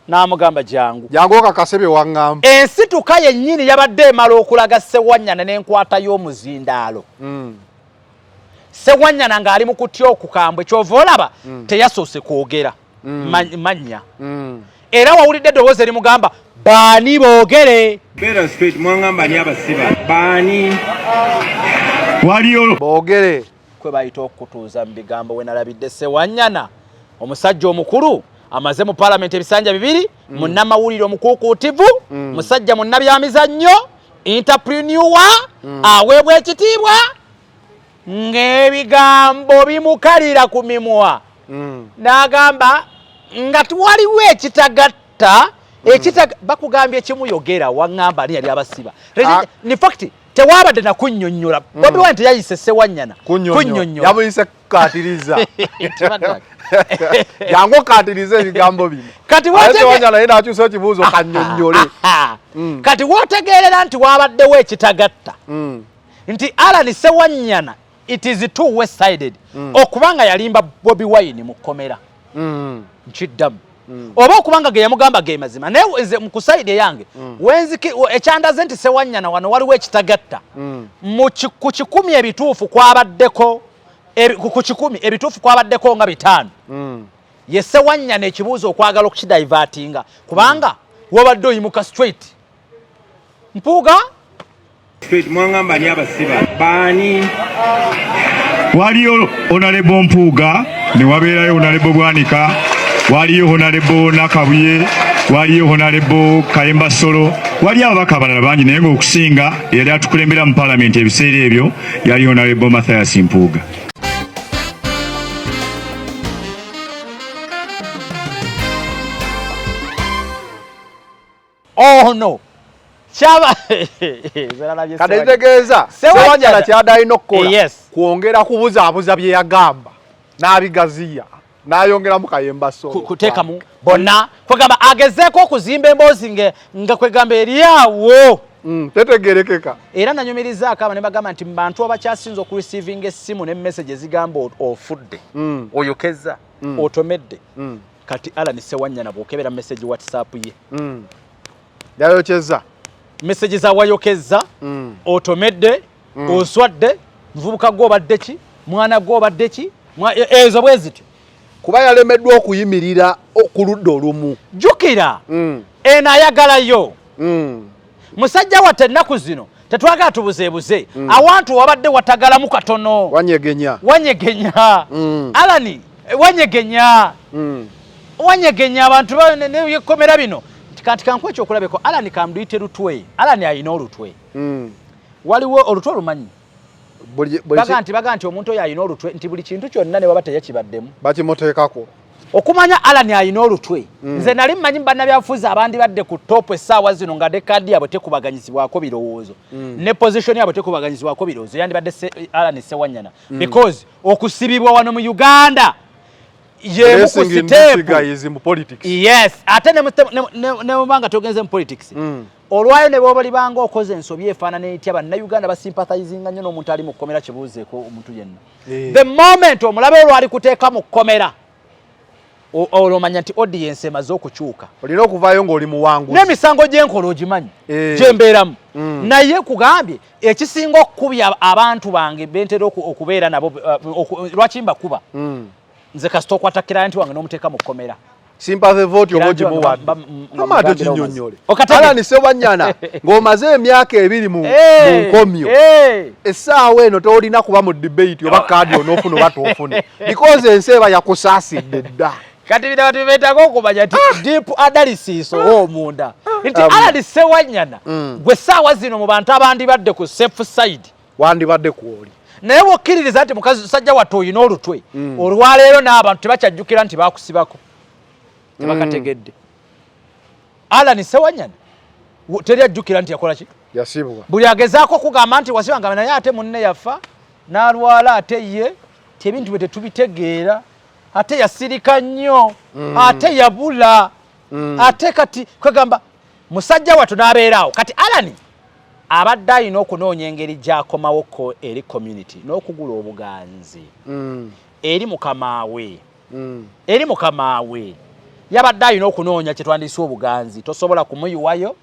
N'amugamba, "Jangu." "Jangu okakase bye waŋŋamba." Ensituka yennyini yabadde emala okulaga Sewanyana n'enkwata y'omuzindaalo. Sewanyana ng'ali mu kutya okukambwe, kyova olaba teyasoose kwogera mannya. Era wawulidde eddoboozi erimugamba, "Baani boogere?" Beera straight, mwangamba ani abasiba? Baani? Waliyo Boogere. Kwe bayita okutuuza mu bigambo. We nalabidde Sewanyana, omusajja omukulu amaze mu paalamenti ebisanja 2, munnamawulire omukuukuutivu, musajja munnabyamizannyo, entrepreneur, aweebwa ekitiibwa, ng'ebigambo bimukalira ku mimwa, n'agamba nga tuwaliwo ekitagatta bakugambye ekimuyogera, waŋŋamba ani yali abasiba? Ah. In fact, tewabadde nakunnyonnyola. Bobi Wine teyayise Sewanyana kunnyonnyola. Yamuyise kukatiriza. Tebadda. "Jangu okatiriza ebigambo bino." Kati Ate Sewanyana naye n'akyusa ekibuuzo, "Kannyonnyole." Kati wootegeerera nti wabaddewo ekitagatta, nti Alan Sewanyana, it is two way sided, okubanga yalimba Bobi Wine mu kkomera. Nkiddamu, oba okubanga ge yamugamba ge mazima, naye nze mu ku side eyange wenziki ekyandaze nti Sewanyana wano waliwo ekitagatta. Ku 100 ebituufu kwabaddeko ku 100 ebituufu kwabaddeko nga 50. Ye Sewanyana ekibuuzo okwagala okukidivertinga, kubanga wabadde oyimuka straight, Mpuuga. Straight, mwangamba ani abasiba? Baani? Waliyo Honorable Mpuuga, ne wabeerayo Honorable Bwanika, waliyo Honorable Nakabuye, waliyo Honorable Kayemba Solo, waliyo ababaka abalala bangi, naye ng'okusinga eyali atukulembera mu paalamenti ebiseera ebyo yali Honorable Mathias Mpuuga. Ono kyaba Kati ekitegeeza Sewanyana Sewanyana kyadde alina okukola kwongera kubuzaabuza bye yagamba n'abigaziya, n'ayongeramu Kayemba Solo. Kuteekamu bonna, kwegamba agezeeko okuzimba emboozi nga kwegamba eri awo. Tetegerekeka. Era nanyumirizaako aba ne bagamba nti mu bantu abakyasinza okureceivinga essimu ne message ezigamba ofudde, oyokeza, otomedde, kati Alan Sewanyana bw'okebera message WhatsApp ye, Yayokyeza. Message za "Wayokezza, otomedde, oswadde, muvubuka gwe obadde ki, mwana gwe obadde ki?" Ezo bwe zityo. Kuba yalemeddwa okuyimirira ku ludda olumu. Jjukira, eno ayagalayo musajja watte. Ennaku zino tetwagala tubuzeebuze. Awantu wabadde watagalamu katono. Wanyegenya. Wanyegenya. Alani, wanyegenya. Wanyegenya abantu nebyekomera bino. Nti kati kankuwa ekyokulabeko, Alani, kamduyite lutwe. Alani ayina olutwe. Waliwo olutwe olumanyi. Buli Baga nti baga nti omuntu oyo ayina olutwe, nti buli kintu kyonna ne waba teyakibaddemu, bakimuteekako. Okumanya Alani ayina olutwe, nze nali mmanyi bannabyabufuzi abandibadde ku top essaawa zino nga ne kaadi yaabwe tekubaganyizibwako birowoozo, ne position yaabwe tekubaganyizibwako birowoozo, yandibadde Alani Sewanyana, because okusibibwa wano mu Uganda yemu ku Blessing in step disguise mu politics. Yes, ate ne mubanga togenze mu politics, olwayo ne bwoba libanga okoze ensobi efaanana etya, Bannayuganda basympathizinga nnyo n'omuntu ali mu kkomera. Kibuuzeeko omuntu yenna. The moment omulabe olwali kuteeka mu kkomera, olwo omanya nti audience emaze okukyuka. Olina okuvaayo ng'oli muwanguzi. N'emisango gy'enkola ogimanyi, gyembeeramu. Naye kugambye ekisinga okukubya abantu bange bentera okubeera nabo, lwaki mbakuba? Nze kasita okwata client wange n'omuteeka mu kkomera, Sympathy vote oba Client wange ogimuwadde. nga Ama mugambira tokinnyonnyole. Okategedde? Alani Sewanyana ng'omaze emyaka 2 mu nkomyo, essaawa eno tolina kuba mu debate oba kaadi onoofuna oba toofune, because ensi eba yakusaasidde dda. Kati bino abantu beetaaga okumanya nti deep analysis oba omunda nti Alani Sewanyana, gwe essaawa zino mu bantu abandibadde ku safe side, wandibadde kwoli. Naye wokkiririza nti mukazi musajja wattu oyina olutwe, olwaleero n'abantu tebakyajjukira nti bakusibako, tebakategedde. Alani Sewanyana teri ajjukira nti yakola ki. Yasibwa. Buli agezaako okugamba nti wasibanga, naye ate munne yafa n'alwala, ate ye ti ebintu bwe tetubitegeera, ate yasirika nnyo, ate yabula, ate kati kwegamba musajja wattu n'abeeraawo. Kati Alani abadde alina okunoonya engeri gy'akomawoko eri community n'okugula obuganzi eri mukamaawe, eri mukamaawe. Yabadde alina okunoonya kye twandiyise obuganzi, tosobola kumuyiwayo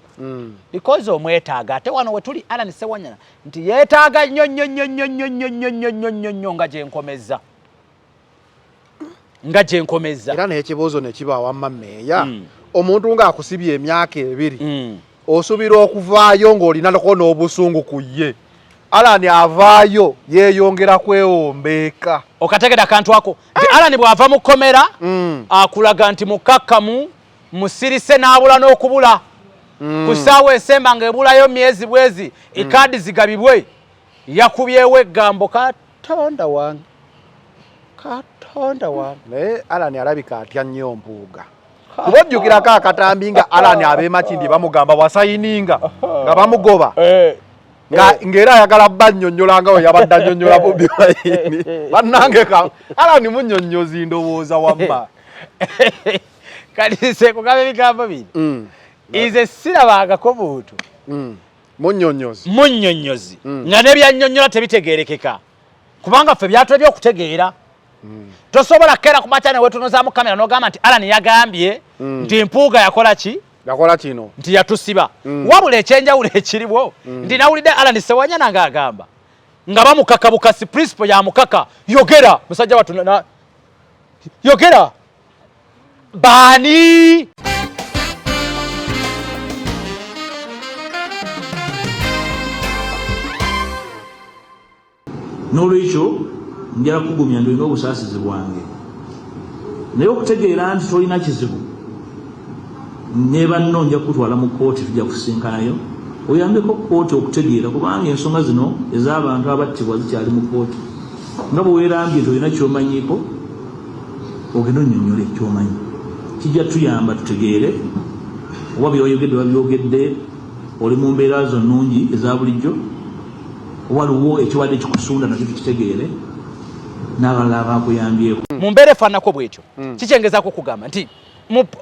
because omwetaaga. Ate wano wetuli Allan Ssewanyana nti yeetaaga nnyo nnyo nnyo nnyo nnyo nnyo nnyo nnyo nnyo nnyo nnyo nga gyenkomezza, nga gyenkomezza. Era n'ekibuuzo ne kiba, wamma mmeeya, omuntu ng'akusibye emyaka 2, osuubira okuvaayo ng'olinako n'obusungu ku ye? Alani avaayo yeeyongera kwewombeeka. Okategera akantu ako nti Alani bw'ava mu kkomera akulaga nti mukakkamu, musirise, n'abula n'okubula ku ssaawa esemba ng'ebulayo myezi bwezi ekaadi zigabibwe, yakubyewo eggambo, "Katonda wange, Katonda wange." Naye Alani alabika atya nnyo Mpuuga, kuba ojjukirako akatambi nga Alani ab'emakindi bamugamba wasayininga nga bamugoba, ng'era ayagala bannyonnyola nga we yabadde annyonnyola Bobi Wine. Bannange, ka Alani munnyonnyozi, ndowooza wamma. Kati nze kugamba ebigambo bino, nze sirabangako muntu Munnyonnyozi. Munnyonnyozi nga nebyannyonnyola tebitegeerekeka, kubanga ffe byatulebye okutegeera. Tosobola kukeera ku makya newetunuzaamu kamera n'ogamba nti Alan yagambye nti Mpuuga yakola ki, Yakola kino. Nti yatusiba. Wabula ekyenjawulo ekiriwo nti nawulidde Alan Sewanyana ng'agamba nga bamukaka bukasi, principal yamukaka, "Yogera musajja wattu, yogera baani." N'olwekyo njala kugumya nti olina obusaasizi bwange, naye okutegeera nti tolina kizibu ne banno, nja kukutwala mu kkooti, tujja kusisinkanayo oyambeko kkooti okutegeera, kubanga ensonga zino ez'abantu abattibwa zikyali mu kkooti. Nga bwe weerambye nti olina kyomanyiiko, ogende onnyonnyole kyomanyi, kijja tuyamba tutegeere oba byoyogedde babyogedde oli mu mbeera zo nnungi eza bulijjo, waliwo ekibadde kikusunda nakyo tukitegeere, n'abalala abakuyambyeko. Mu mbeera efaananako bwetyo, kikyengezaako okugamba nti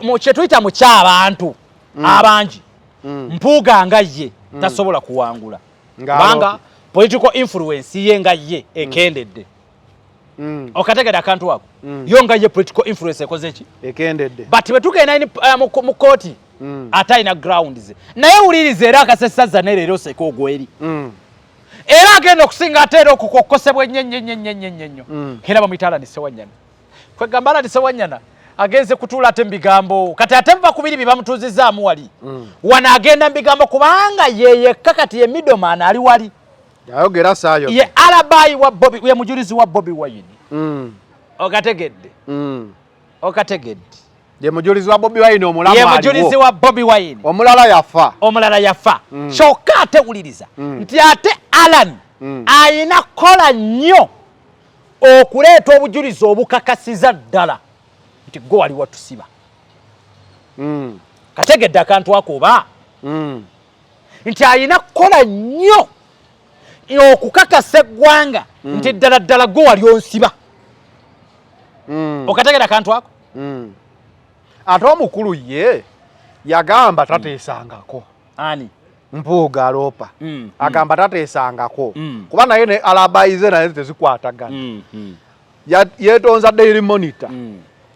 mu kye tuyita mu kyabantu abangi, Mpuuga nga ye tasobola kuwangula, kubanga political influence ye nga ye ekendedde. Okategedde akantu ako? Yo nga ye political influence ekoze ki? Ekendedde. But bwe tugenda mu kooti, ate alina grounds. Naye wuliriza, era akasesaza ne leero oseka ogweri, era agenda okusinga ate era okukosebwa ennyo ennyo ennyo ennyo ennyo ennyo, era bamuyita Alani Sewanyana. Kwegamba Alani Sewanyana agenze kutuula ate mu bigambo kati, ate muva kubiri bye bamutuuzizaamu wali, wano agenda mu bigambo kubanga ye yekka kati ye middleman ali wali. Yayogera saayo. Ye alibi wa Bobi, ye mujulizi wa Bobi Wine. Okategedde? Okategedde? Ye mujulizi wa Bobi Wine omulamu. Ye mujulizi wa Bobi Wine. Omulala yafa. Omulala yafa. Kyokka ate wuliriza nti ate Alan ayina kukola nnyo okuleeta obujulizi obukakasiza ddala nti gwe wali watusiba. Kategedde akantu ako oba? Nti ayina kukola nnyo okukakasa eggwanga nti ddala ddala gwe wali onsiba. Okategera akantu ako? Ate omukulu ye yagamba tateesangako. Ani? Mpuuga aloopa. Agamba tateesangako, kuba naye ne alibi ze naye tezikwatagana. Yeetonza Daily Monitor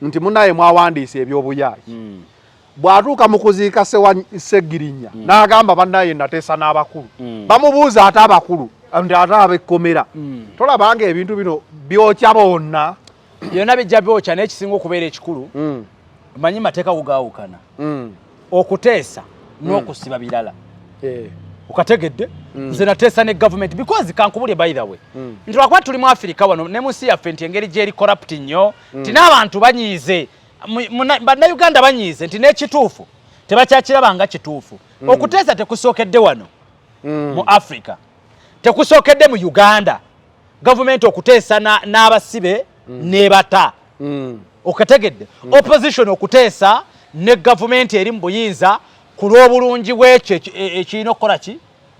nti munaye mwawandiise ebyobuyaayi. Bw'atuuka mu kuziika Segirinya n'agamba, "Bannaye, nateesa n'abakulu." Bamubuuza, "Ate abakulu?" Nti, "Ate ab'ekkomera." Tolabanga ebintu bino byokya bonna? Byonna bijja byokya, naye ekisinga okubeera ekikulu, manyi mateeka gugaawukana. Okuteesa n'okusiba birala. Okategedde? Nze nateesa ne government because kankubulye, by the way, nti lwakuba tuli mu Afirika wano ne mu nsi yaffe, nti engeri gyeri corrupt nnyo, nti n'abantu banyiize, Bannayuganda banyiize nti n'ekituufu tebakyakiraba nga kituufu. Okuteesa tekusookedde wano mu Africa, tekusookedde mu Uganda, gavumenti okuteesa n'abasibe n'ebata. Okategedde? Opposition okuteesa ne gavumenti eri mu buyinza ku lw'obulungi bw'ekyo ekirina okukola ki?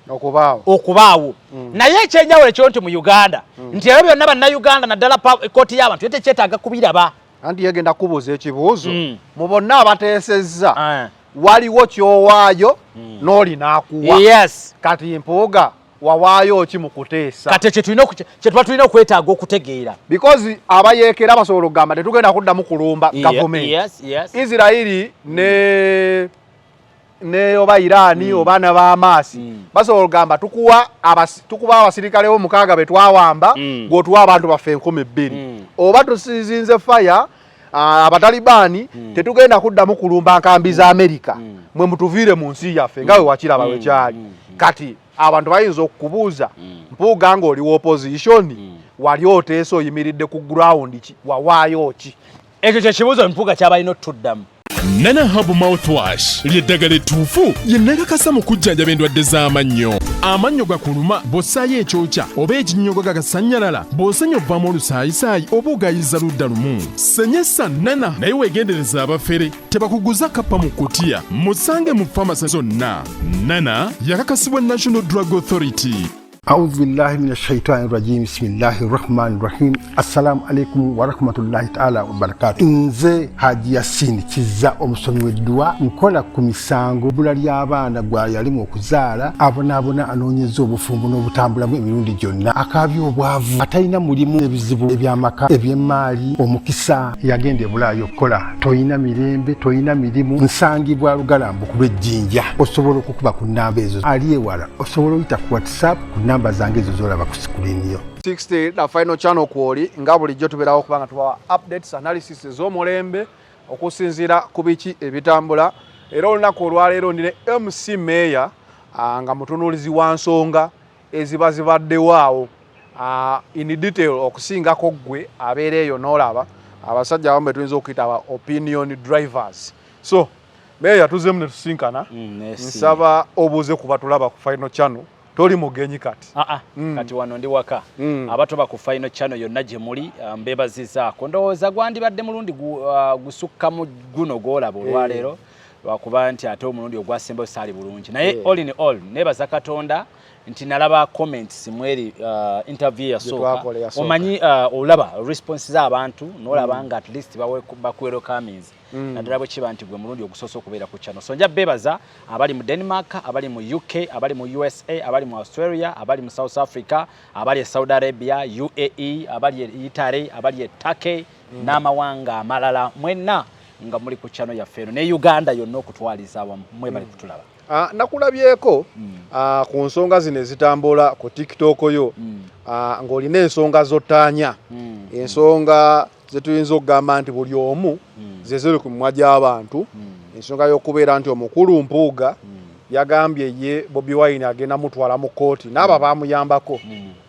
Okubaawo. Okubaawo. Naye ekyenjawulo ekyo nti mu Uganda, nti ebyo byonna Bannayuganda, naddala kooti y'abantu, yo tekyetaaga kubiraba. Anti yegenda kubuuza ekibuuzo, mu bonna abateesezza, waliwo kyowaayo n'oli n'akuwa? Yes. Kati Mpuuga Wawaayo ki mu kuteesa? Kati kyetuba tulina okwetaaga okutegeera. Because abayeekera basobola okugamba tetugenda kuddamu kulumba gavumenti. Isirairi ne oba Irani oba n'Abamaasi basobola okugamba tukuba abasirikale bo 6 be twawamba, gw'otuwa abantu baffe 2000. Oba tusizinze fire abatalibaani, tetugenda kuddamu kulumba nkambi za Amerika, mwe mutuviire mu nsi yaffe nga we wakiraba we kyali. Kati abantu bayinza okukubuuza, Mpuuga, ng'oli wa opposition, wali oteesa oyimiridde ku ground ki? Wawaayo ki? Ekyo kyekibuuzo Mpuuga kyabalina otuddamu. Nana Herb Mouthwash ly'eddagala ettuufu lye nakakasa mu kujjanjaba endwadde z'amannyo. Amannyo gakuluma bw'ossaayo ekyokya oba ekinnyogo gagasannyalala, bw'osenya ovaamu olusaayisaayi oba ogayiza ludda lumu. Senyesa Nana, naye weegendereza abafere tebakuguza kappa mu kutiya. Musange mu famasi zonna. Nana yakakasibwa National Drug Authority. أعوذ بالله من الشيطان الرجيم، بسم الله الرحمن الرحيم. السلام عليكم ورحمة الله تعالى وبركاته. Nze Haji Yasin Kiza, omusomi w'edduwa. Nkola ku misango, bbula ly'abaana, gwa yalimu okuzaala, abonaabona, anoonyeza obufumbo n'obutambulamu emirundi gyonna, akaabya obwavu, atalina mulimu, ebizibu eby'amaka, eby'emmaali, omukisa yagenda ebulaayo okukola, toyina mirembe, toyina mirimu. Nsangibwa Lugalambu ku lw'Ejjinja. Osobola okukuba ku nnamba ezo. Ali ewala osobola oyita ku WhatsApp ku namba zange ezo zolaba ku screen yo. 60 na Final Channel kwoli nga bulijjo tubeerawo kubanga tubawa updates, analysis ez'omulembe okusinziira ku biki ebitambula. Era olunaku olwaleero ndi ne MC Mayor, nga mutunuulizi wa nsonga eziba zibaddewo awo in detail okusingako ggwe abeera eyo n'olaba abasajja abamu be tuyinza okuyita aba opinion drivers. So Mayor, tuzeemu ne tusinkana. Nsaba obuuze kuba tulaba ku Final Channel, toli mugenyi kati. Aa, kati wano ndi waka. Abatoba ku Final Channel yonna gye muli, mbeebazizaako. Ndowooza gwandibadde mulundi gusukka mu guno gw'olaba olwaleero, lwakuba nti ate omulundi ogwasembayo saali bulungi, naye all in all neebaza Katonda nti nalaba comments mweri interview yasooka. Twakola eyasooka. Omanyi, olaba response z'abantu n'olaba nga at least bakwelcominze, naddala bwe kiba nti gwe mulundi ogusoose okubeera ku channel. So nja beebaza abali mu Denmark, abali mu UK, abali mu USA, abali mu Australia, abali mu South Africa, abali e Saudi Arabia, UAE, abali e Italy, abali e Turkey n'amawanga amalala, mwenna nga muli ku channel yaffe eno ne Uganda yonna okutwaliza awamu, mwe bali kutulaba. Nakulabyeko ku nsonga zino ezitambula ku TikTok yo, ng'olina ensonga zottaanya, ensonga zetuyinza okugamba nti buli omu ze ziri ku mimwa gy'abantu, ensonga y'okubeera nti omukulu Mpuuga yagambye ye Bobi Wine agenda mutwala mu kkooti n'abo baamuyambako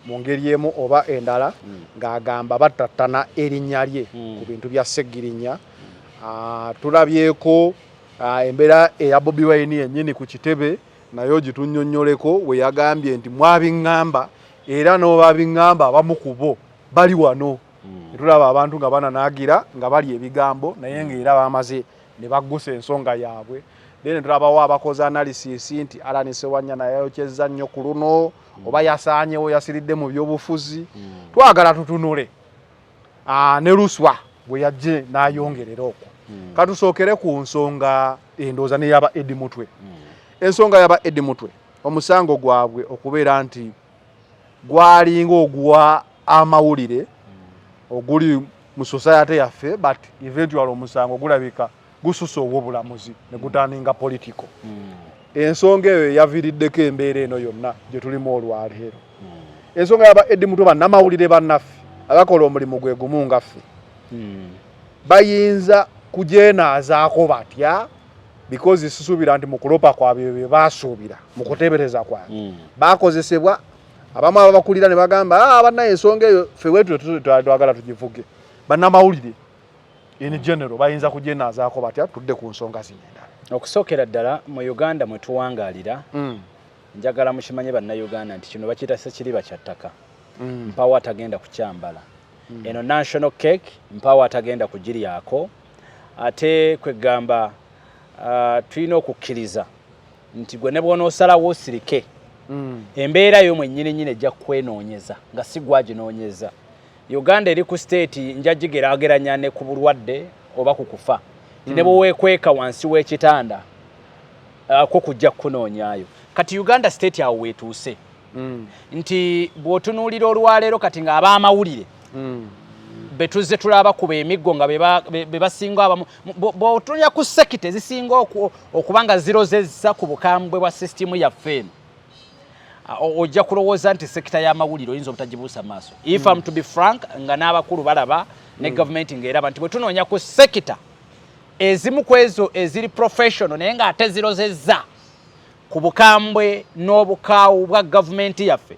mu ngeri emu oba endala, ng'agamba battattana erinnya lye ku bintu bya Ssegirinya. Tulabyeko embeera eya Bobi Wine yennyini ku kitebe, naye ogitunnyonnyoleko, we yagambye nti mwabiŋŋamba era n'obabiŋŋamba abamu ku bo bali wano. Ne tulaba abantu nga bananaagira nga bali ebigambo, naye ng'era bamaze ne baggusa ensonga yaabwe. Then tulabawo abakoze analysis nti Allan Ssewanyana yayokyezza nnyo ku luno oba yasaanyewo, yasiridde mu byobufuzi. Twagala tutunule ne Luswa bwe yajje n'ayongerera okwo. Katusookere ku nsonga endowooza neyaba Eddie Mutwe. Ensonga yaba Eddie Mutwe, omusango gwabwe okubeera nti gwalinga oguwa amawulire oguli mu society yaffe, but eventually omusango gulabika gususa ow'obulamuzi ne guturninga political. Ensonga eyo yaviiriddeko embeera eno yonna gye tulimu olwaleero. Ensonga yaba Eddie Mutwe, bannamawulire bannaffe abakola omulimu gwe gumu nga ffe bayinza kugyenaazaako batya? Because sisuubira nti mu kulopa kwabwe bye baasuubira mu kuteebereza kwabwe bakozesebwa abamu ababakulira ne bagamba, "Ah, bannaye, ensonga eyo ffe wetu twagala tugivuge." Bannamawulire in general bayinza kugyenaazaako batya? Tudde ku nsonga zino endala. Okusookera ddala, mu Uganda mwe tuwangaalira, njagala mukimanye Bannayuganda nti kino bakiyita sekiriba kya ttaka, mpaawo atagenda kukyambala. Eno national cake, mpaawo atagenda kugiryako. Ate kwegamba tulina okukkiriza nti gwe ne bw'onoosalawo osirike, embeera yo mwennyini nyini ejja kukwenoonyeza nga si gwaginoonyeza. Uganda eri ku state nja gigeraageranya ne ku bulwadde oba ku kufa, ti ne bwe weekweka wansi w'ekitanda ko kujja kukunoonyaayo. Kati Uganda state awo weetuuse. Nti bw'otunuulira olwaleero kati ng'ab'amawulire betuzze tulaba kuba emiggo nga be basinga abamu, bw'otunuulira ku sector ezisinga okuba nga zirozezza ku bukambwe bwa sisitimu yaffe eno, ojja kulowooza nti sector y'amawulire oyinza obutagibuusa maaso. If I'm to be frank, nga n'abakulu balaba ne gavumenti ng'eraba nti bwe tunoonya ku sector ezimu ku ezo eziri professional naye ng'ate zirozezza ku bukambwe n'obukaawu bwa gavumenti yaffe,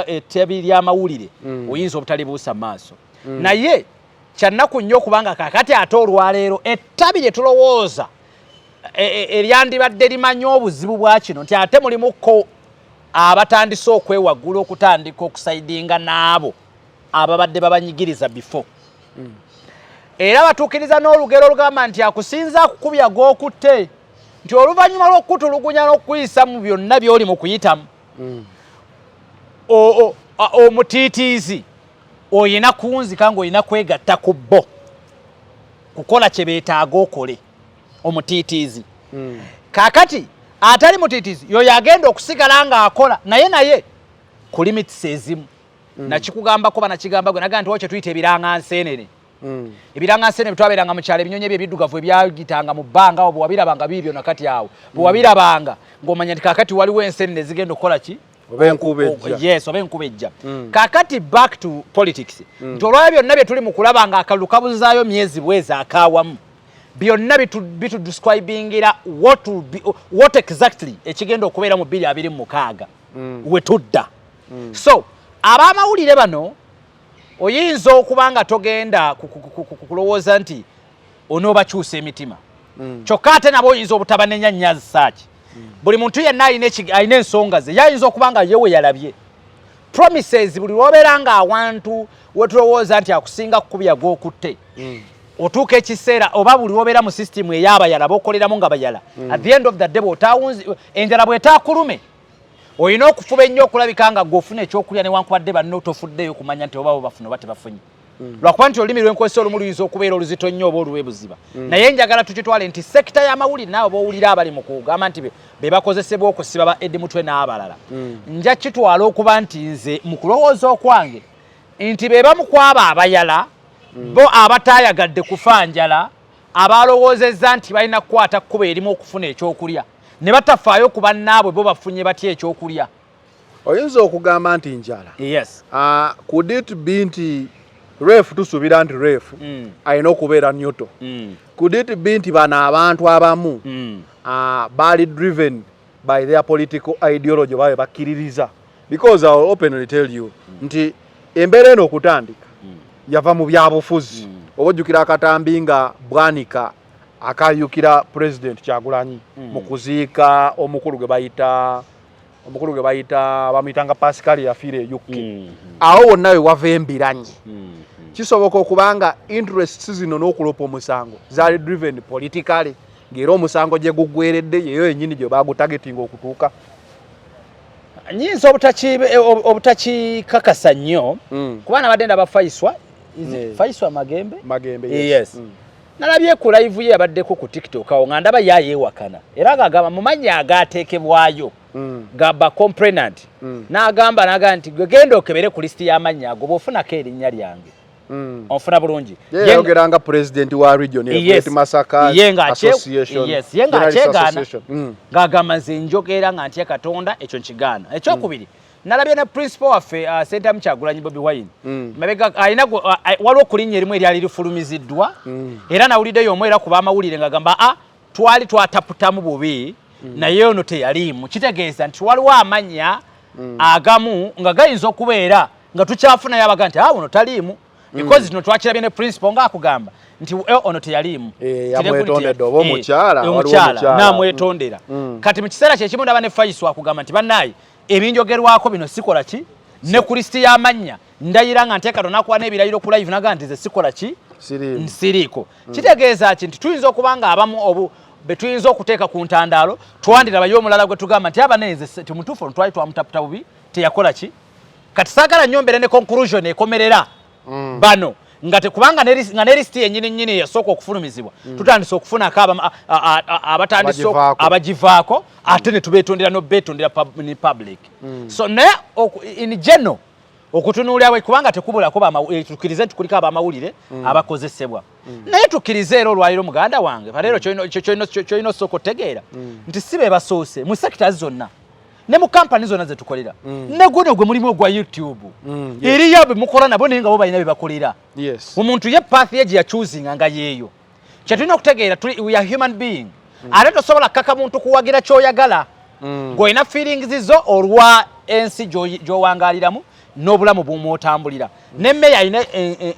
ettabi ly'amawulire oyinza obutalibuusa maaso. Naye kyannaku nnyo okubanga kakati ate olwaleero ettabi lye tulowooza eryandibadde limanyi obuzibu bwa kino, nti ate mulimuko abatandise okwewaggula, okutandika okusaidinga n'abo ababadde babanyigiriza before. Era batuukiriza n'olugero olugamba nti akusinza akukubya gw'okutte, nti oluvannyuma lw'okukutulugunya n'okukuyisa mu byonna by'oli mu kuyitamu, omutiitiizi oyina kunzika ng'olina kwegatta ku bo kukola kye beetaaga okole omutiitiizi. Kaakati atali mutiitiizi yoyo agenda okusigala ng'akola naye ku limits ezimu. Nakikugambako, banakigamba gwe nagaa nti waliwo kye tuyita ebiranganseenene. Ebiranganseenene twabeeranga mu kyalo, ebinyonyi ebyo ebiddugavu ebyagitanga mu bbanga awo, bwe wabirabanga biibyo nakati awo bwe wabirabanga ng'omanya nti kaakati waliwo enseenene ezigenda okukola ki? Oba enkuba ejja. Yes, oba enkuba ejja. Kaakati back to politics, nti olwaba byonna bye tuli mu kulaba nga akalulu kabuzaayo myezi bwezi akaawamu, byonna bitudescribingira what will be, what exactly ekigenda okubeera mu 2026 we tudda. So ab'amawulire bano oyinza okuba nga togenda kulowooza nti onoobakyusa emitima, kyokka ate nabo oyinza obutabanenya nnyo saaki. Buli muntu yenna alina ensonga ze, yayinza okuba nga ye we yalabye promises. Buli lwobeera nga awantu wetulowooza nti akusinga kukubya gw'okutte, otuuka ekiseera oba buli lwobeera mu system ey'abayala bokoleramu nga bayala, at the end of the day bw'otawunzi enjala bw'etaakulume, olina okufuba ennyo okulabika nga gw'ofuna ekyokulya newankubadde banno tofuddeyo kumanya nti oba bo bafuna oba tebafunye, lwakuba nti olulimi lwenkozesa olumu luyinza okubeera oluzito nnyo oba olwebuziba. Naye njagala tukitwale nti sector y'amawulire naabo b'owulira abali mu kugamba nti be bakozesebwa okusiba ba Eddie Mutwe n'abalala, nja kitwala okuba nti nze mu kulowooza okwange nti be bamu ku abo abayala bo abataayagadde kufa njala, abalowoozezza nti balina kukwata kkubo erimu okufuna ekyokulya ne batafaayo ku bannaabwe bo bafunye batya ekyokulya. Oyinza okugamba nti njala. Yes. Could it be nti ref, tusuubira nti ref alina okubeera neutral. Could it be nti bano abantu abamu baali driven by their political ideology oba bakkiririza? Because I will openly tell you nti embeera eno okutandika yava mu byabufuzi. Oba ojjukira akatambi nga Bwanika akayukira President Kyagulanyi mu kuziika omukulu gwe bayita, omukulu gwe bayita, bamuyitanga Pascal, yafiira e UK. Awo wonna we wava embiranye. Kisoboka okubanga interests zino n'okulopa omusango zaali driven politically, ng'era omusango gye guggweredde yeyo yennyini gye bagutagetinga okutuuka. Nyinza obutakikakasa nnyo kuba nabadde ndaba Faiswa. Is it Faiswa Magembe? Magembe. Yes. Nalabye ku live ye yabaddeko ku TikTok awo nga ndaba yayeewakana era ng'agamba mu mannya agaateekebwayo gaba complainant, n'agamba nti gwe genda okebere ku lisiti y'amannya ago bw'ofunako erinnya lyange. Onfuna bulungi? Ye yayogera nga president wa region, Great Masaka Ye nga Association. Yes, ye nga Journalist akyegaana. Association. Ng'agamba nze njogera nga ntya Katonda, ekyo nkigaana. Ekyokubiri, nalabye ne principal waffe, Sentamu Kyagulanyi Bobi Wine, mabega alina waliwo ku linnya erimu eryali lifulumiziddwa, era nawuliddeyo omu era ku b'amawulire ng'agamba a twali twataputamu bubi, naye ono teyaliimu. Kitegeeza nti waliwo amannya agamu nga gayinza okubeera nga tukyafunayo abaga nti ono taliimu, because kino twakirabye ne principal ng'akugamba nti ono teyaliimu. Yamwetondedde oba omukyala, waliwo omukyala omukyala. Namwetondera. Kati mu kiseera kyekimu ndaba ne Faiso akugamba nti bannaayi ebinjogerwako bino sikola ki, ne ku lisiti y'amannya ndayira nga nteeka tonakuwa n'ebirayiro ku live naga nti nze sikola ki. Siriimu. Nsiriiko. Kitegeeza ki? Nti tuyinza okuba nga abamu obu be tuyinza okuteeka ku ntandaalo twandirabayo omulala gwe tugamba nti aba naye timutuufu, ono twali twamutaputa bubi, teyakola ki. Kati saagala nnyo mbeere ne conclusion ekomerera bano. Nga tekubanga nga ne lisiti yennyini nnyini yasooka okufulumizibwa, tutandise okufunako abatandise abagivaako, ate ne tubeetondera n'obeetondera ni public. So naye in general, okutunuulira, kubanga tekubulako, tukkirize nti kuliko abamawulire abakozesebwa, naye tukkirize era olwaliro, muganda wange, baleero kyolina osooka otegeera nti si be basoose mu sectors zonna ne mu kampani zonna zetukolera, ne guno gwe mulimu ogwa YouTube, eriyo be mukola nabo, naye nga bo balina bye bakolera. Omuntu ye path ye gye yachoosinga nga yeeyo. Kyetulina okutegeera, we are human being, ate tosobola kaka muntu kuwagira kyoyagala. Ng'olina feelings zo olwa ensi gy'owangaaliramu n'obulamu bw'omwotambulira, ne mmeya alina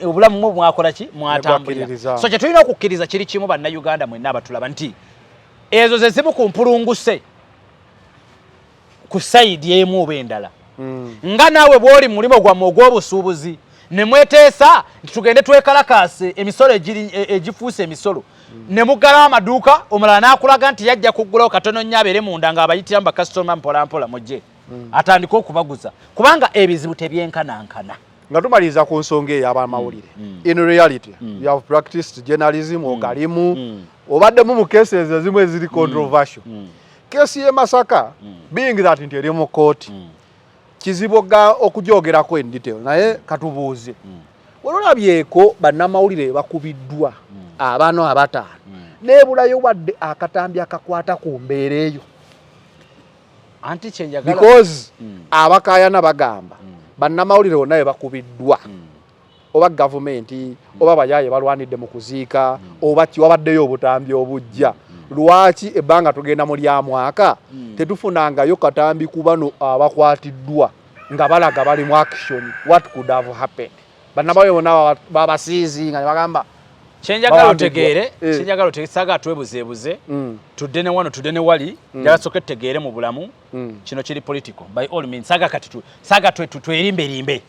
obulamu mwe mwakola ki, mwatambulira. So kyetulina okukkiriza kiri kimu, Bannayuganda mwenna abatulaba, nti ezo ze zimu ku mpulunguse ku side emu oba endala. Nga naawe bw'oli mu mulimu gwammwe ogw'obusuubuzi ne mweteesa nti tugende twekalakaase emisolo egifuuse emisolo, ne muggalawo amaduuka, omulala n'akulaga nti yajja kuggulawo katono nnyo abeere munda ng'abayitiramu bakasitoma mpolampola mujje, atandike okubaguza, kubanga ebizibu tebyenkanankana. Nga tumaliriza ku nsonga eyo abamawulire, in reality, you have practiced journalism, ogalimu, obaddemu mu cases ezimu eziri controversial. Kesi y'e Masaka, being that nti eri mu kooti, kizibu okugyogerako in detail, naye katubuuze, ololabyeko bannamawulire bakubiddwa abano abataano, neebulayo wadde akatambi akakwata ku mbeera eyo? Anti kyenjagala Because abakaayana bagamba bannamawulire bonna be bakubiddwa, oba gavumenti oba bayaaye balwanidde mu kuziika, oba ki, wabaddeyo obutambi obujja. Lwaki ebbanga tugenda mu lya mwaka tetufunangayo katambi ku bano abakwatiddwa nga balaga bali mu action? What could have happened? Bannamawulire bonna babasiizi nga ne bagamba Kyenjagala bawambiddwa. otegeere, kyenjagala otegeere, saagala twebuzeebuze, tudde ne wano, tudde ne wali. Njagala sooke tutegeere mu bulamu, kino kiri political by all means. Saagala kati saagala twerimberimbe.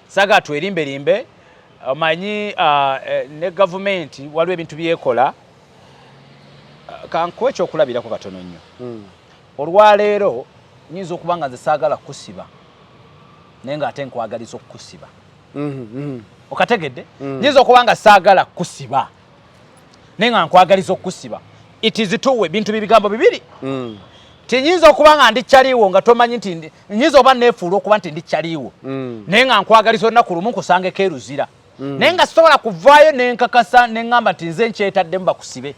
Saagala twerimberimbe. Omanyi, ne gavumenti waliwo ebintu byekola. Kankuwa ekyokulabirako katono nnyo. Olwaleero nyinza okuba nga nze saagala kukusiba, naye ng'ate nkwagaliza okukusiba. Okategedde? Nyinza okuba nga saagala kukusiba, naye nga nkwagaliza okukusiba. It is two way, bintu bibigambo bibiri. Tinyinza okuba nga ndi kyaliwo nga tomanyi nti nyinza oba neefuula okuba nti ndi kyaliwo, naye nga nkwagaliza olunaku lumu nkusangeko eruzira, naye nga sobola kuvaayo nenkakasa neŋŋamba nti nze nkyetaddemu bakusibe,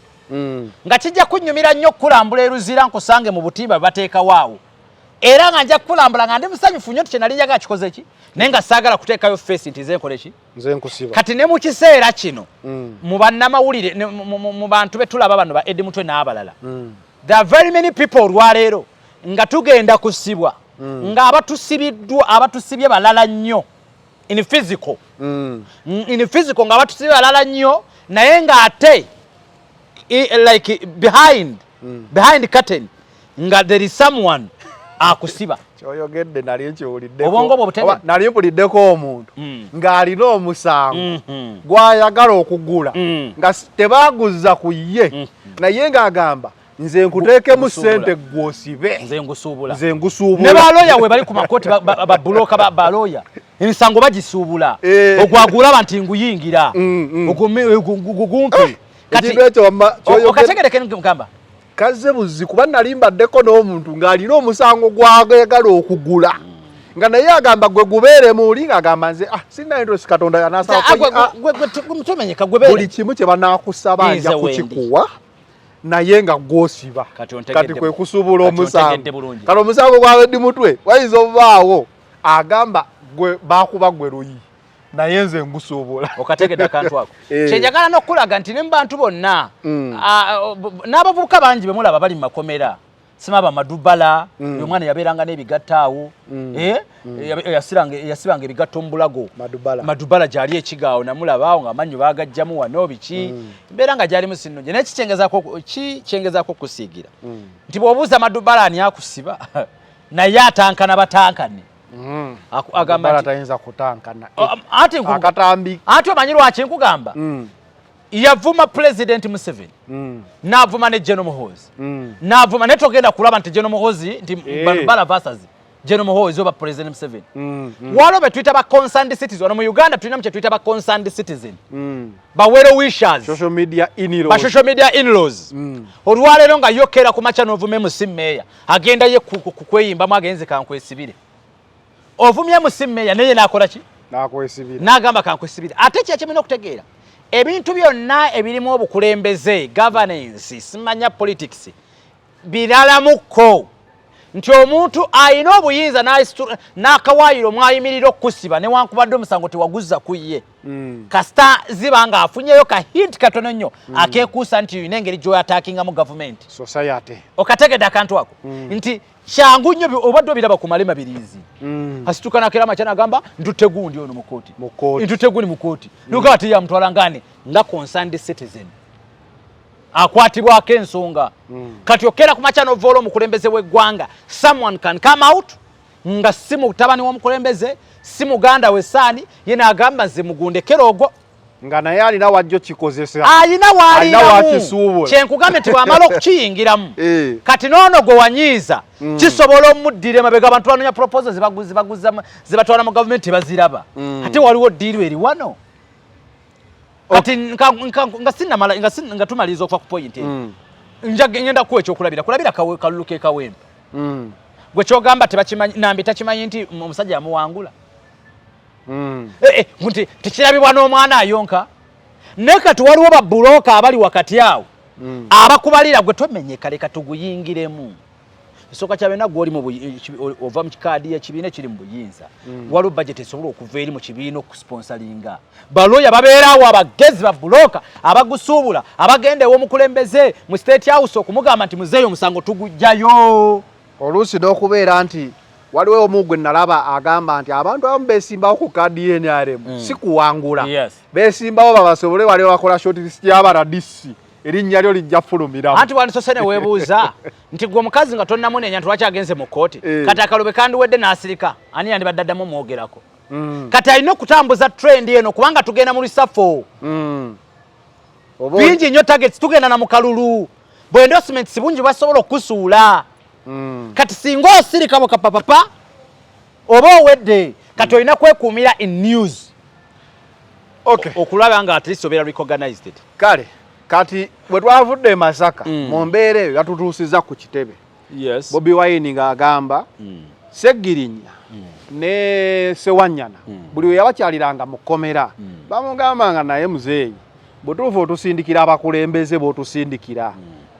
nga kijja kunnyumira nnyo okukulambula eruzira nkusange mu butimba bwe bateekawo awo, era nga nja kukulambula nga ndi musanyufu nnyo nti kye nali njagala kikoze ki, naye nga saagala kuteekayo face nti nze nkole ki. Nze nkusiba. Kati ne mu kiseera kino, mu bannamawulire mu bantu be tulaba bano ba Eddie Mutwe n'abalala, there are very many people olwaleero nga tugenda kusibwa, nga abatusibiddwa, abatusibye balala nnyo in physical, in physical nga abatusibye balala nnyo, naye ng'ate like behind curtain nga there is someone akusiba. Kyoyogedde nali nkiwuliddeko. Obwongo bwo butegedde? Oba nali mpuliddeko omuntu ng'alina omusango gw'ayagala okugula, nga tebaguza ku ye, naye ng'agamba, nze nkuteekemu Ngusuubula. ssente gw'osibe. Nze ngusuubula. Nze ngusuubula. Ne baloya we bali ku makooti, babuloka, baloya emisango bagisuubula. Ogwagulaba nti nguyingira, gumpe. Kati Ekintu ekyo wamma kyoyogedde okategereke ngamba kazze buzi, kuba nali mbaddeko n'omuntu ng'alina omusango gw'ayagala okugula, nga naye agamba gwe gubeere muli, ng'agamba nze sirina interest, Katonda yanaasaba. Tomenyeka, gwe beere. Buli kimu kye banaakusaba Nze nja wendi. kukikuwa, naye nga gw'osiba. Kati ontegedde Kati kwe kusuubula kati omusango. ontegedde bulungi. Kati omusango gwa Eddie Mutwe wayinza obubaawo agamba gwe bakuba gwe luyi, naye nze ngusuubula. Okategedde akantu ako? Eh. Kyenjagala n'okulaga nti ne mu bantu bonna, n'abavubuka bangi bemulaba bali mu makomera, simaba Madubala, omwana yabeeranga n'ebigatto awo, yasibanga ebigatto mu bulago. Madubala. Madubala gyali ekigaawo, namulaba awo ng'amannyo baagajjamu wano biki, mbeera nga gyalimu sinnungi. Naye kikyengezaako okusiigira nti bw'obuuza Madubala ani akusiba, naye atankana batankane. Agamba Madubala nti tayinza kutankana. Ate Akatambi. Ate omanyi lwaki nkugamba? Yavuma President Museveni, n'avuma ne General Muhoozi, n'avuma, naye togenda kulaba nti General Muhoozi nti bano bala versus General Muhoozi oba President Museveni. Waliwo be tuyita ba concerned citizen. Wano mu Uganda tulinamu kye tuyita ba concerned citizen, ba well wishers, social media in-laws. Ba social media in-laws. Olwaleero nga yokera ku makya n'ovuma MC Mayor, agenda ye kweyimbamu, agenze kankwesibire. Ovumye MC Mayor, naye n'akola ki? Nakwesibira. N'agamba kankwesibire. Ate kyekimina okutegeera, ebintu byonna ebirimu obukulembeze, governance, simanya politics, biralamuko nti omuntu ayina obuyinza n'akawaayiro mwayimirira okukusiba, newankubadde omusango tewaguzza ku ye, kasita ziba ng'afunyeyo ka hint katono nnyo akeekuusa nti olina engeri gy'oattackingamu gavumenti. Society. Okategedde akantu ako nti kyangu nnyo, obadde obiraba ku malema biriizi, asituka nakera amakya nagamba ntutte gundi ono mu kooti. Mu kooti. Ntutte gundi mu kooti, nugamba teyamutwala ngani nga concerned citizen akwatibwako ensonga. Kati okera ku makya novoola omukulembeze w'eggwanga, someone can come out nga si mutabani w'omukulembeze, si muganda we saani ye, n'agamba nze mugundekera ogwo. Nga naye alina wajjo kikozesa. Ayina Alina waaliramu. wakisuubula. Kyenkugambye nti bw'amala okukiyingiramu, kati noono gwe wanyiiza kisobola omuddira emabega. Abantu banoonya proposal zibatwala mu gavumenti, tebaziraba. Ate waliwo deal eri wano kati nga sinnamala, nga tumaliriza okuva ku point eno, ngenda kuwa ekyokulabira kulabira kalulu ke Kawempe. Gwe kyogamba tebakimanyi, Nambi takimanyi nti omusajja yamuwangula. Eh, eh, nti tekirabibwa n'omwana ayonka, naye kati waliwo babulooka abali wakati awo abakubalira gwe tomenyeka, leka tuguyingiremu. Esooka kya byonna, gwe oli mu ova mu kikaadi ekibiina ekiri mu buyinza, waliwo budget esobola okuva eri mu kibiina okusponsoringa balooya babeerawo abagezi, babulooka abagusuubula, abagenda ew'omukulembeze mu State House okumugamba nti muzeeyo omusango tugujjayo. Oluusi n'okubeera nti waliwo omu gwe nalaba agamba nti abantu abamu beesimbawo ku kaadi y'NRM si kuwangula, beesimbawo babasobole wali bakola shortlist y'aba RDC, erinnya lyo lijja fulumiramu. Anti wandisose ne weebuuza nti gwe omukazi nga tonnamunenya nti lwaki agenze mu kkooti, kati akalobe kandiwedde n'asirika, ani yandibadde addamu omwogerako? Kati alina okutambuza trend eno kubanga tugenda mu reshuffle. Bingi nnyo targets, tugenda na mu kalulu, bwe endorsements bungi basobola okusuula. Kati singa osirika bukapapapa oba owedde. Kati olina kwekuumira in news okulaba nga at least obeera recognized. Kale kati bwe twavudde e Masaka, mu mbeera eyo yatutuusiza ku kitebe, Bobi Wine ng'agamba Segirinya ne Sewanyana buli we yabakyaliranga mu kkomera bamugambanga, naye muzeeyi, butuufu otusindikira abakulembeze b'otusindikira,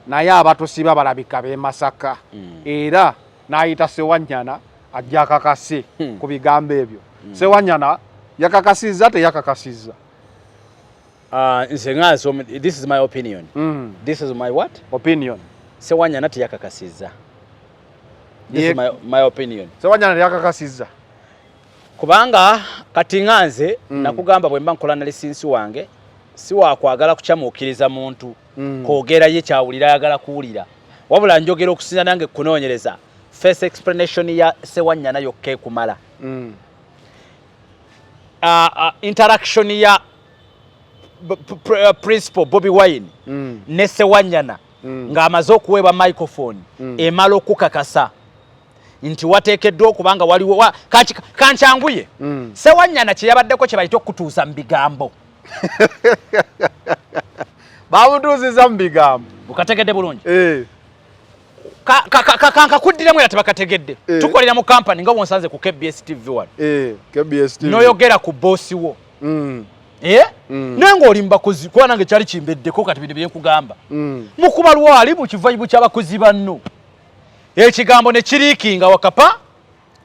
naye abatusiba balabika b'e Masaka. Era n'ayita Sewanyana ajja akakase ku bigambo ebyo. Sewanyana yakakasizza, teyakakasizza? Nze nga this is my opinion. This is my what? Opinion. Sewanyana teyakakasizza. This is my opinion. Sewanyana teyakakasizza. Kubanga kati nga nze nakugamba, bwe mba nkola analysis wange, si wakwagala kukyamuukiriza muntu kwogera ye kyawulira ayagala kuwulira, wabula njogera okusinza nange kunoonyereza. First explanation ya Sewanyana yokka ekumala. Interaction ya Principal Bobi Wine ne Sewanyana ng'amaze okuweebwa microphone emala okukakasa nti wateekeddwa okuba nga waliwo kankyanguye. Sewanyana kye yabaddeko kye bayita okutuusa mu bigambo. Bamutuusiza mu bigambo. Bukategedde bulungi? Eh. Kankakuddiremu era tebakategedde. Tukolera mu kampani nga wonsanze ku KBS TV wano. Eh, KBS TV. N'oyogera ku boosi wo. Eh? Naye ng'oli mu bakozi, kuba nange kyali kimbeddeko, kati bino byenkugamba. Mukuba lwali mu kivayibu ky'abakozi banno, ekigambo ne kiriikinga wakapa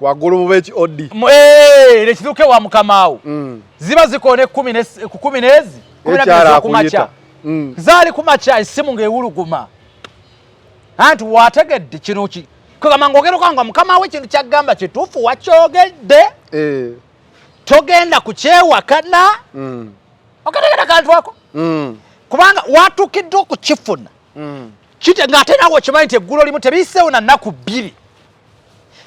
waggulu mu beki odi. Ne kituuke wa mukamaawo. Ziba zikoona ku kumi n'ezi 12 HR ez'okumakya. akuyita. Zaali kumakya, essimu ng'ewuluguma anti wategedde kino ki kugamba ng'ogera okanga mukama we ekintu kyagamba kituufu wakyogedde, togenda kukyewakana. Okategera kantu ako? Kubanga watuukiddwa okukifuna kite ng'ate naawe okimanyi nti eggulo limu tebiyiseewo na nnaku 2,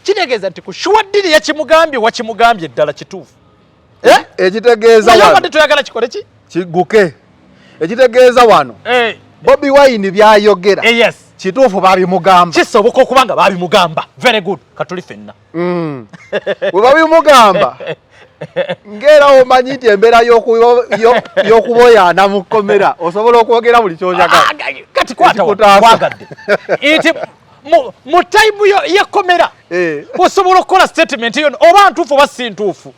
kitegeeza nti ku sure deal yakimugambye, wakimugambye ddala kituufu. Eh? Ekitegeeza Naye wano obadde toyagala kikole ki? Kigguke. Ekitegeeza wano, Bobi Wine byayogera Yes. Kituufu babimugamba. Kisoboka okuba nga babimugamba. Very good. Katuli fenna. Bwe babimugamba ng'era omanyi nti embeera y'okuboyaana mu kkomera osobola okwogera buli ky'oyagala. Kati kwata kwagadde nti mu time y'ekkomera osobola okukola statement yonna oba ntuufu oba si ntuufu.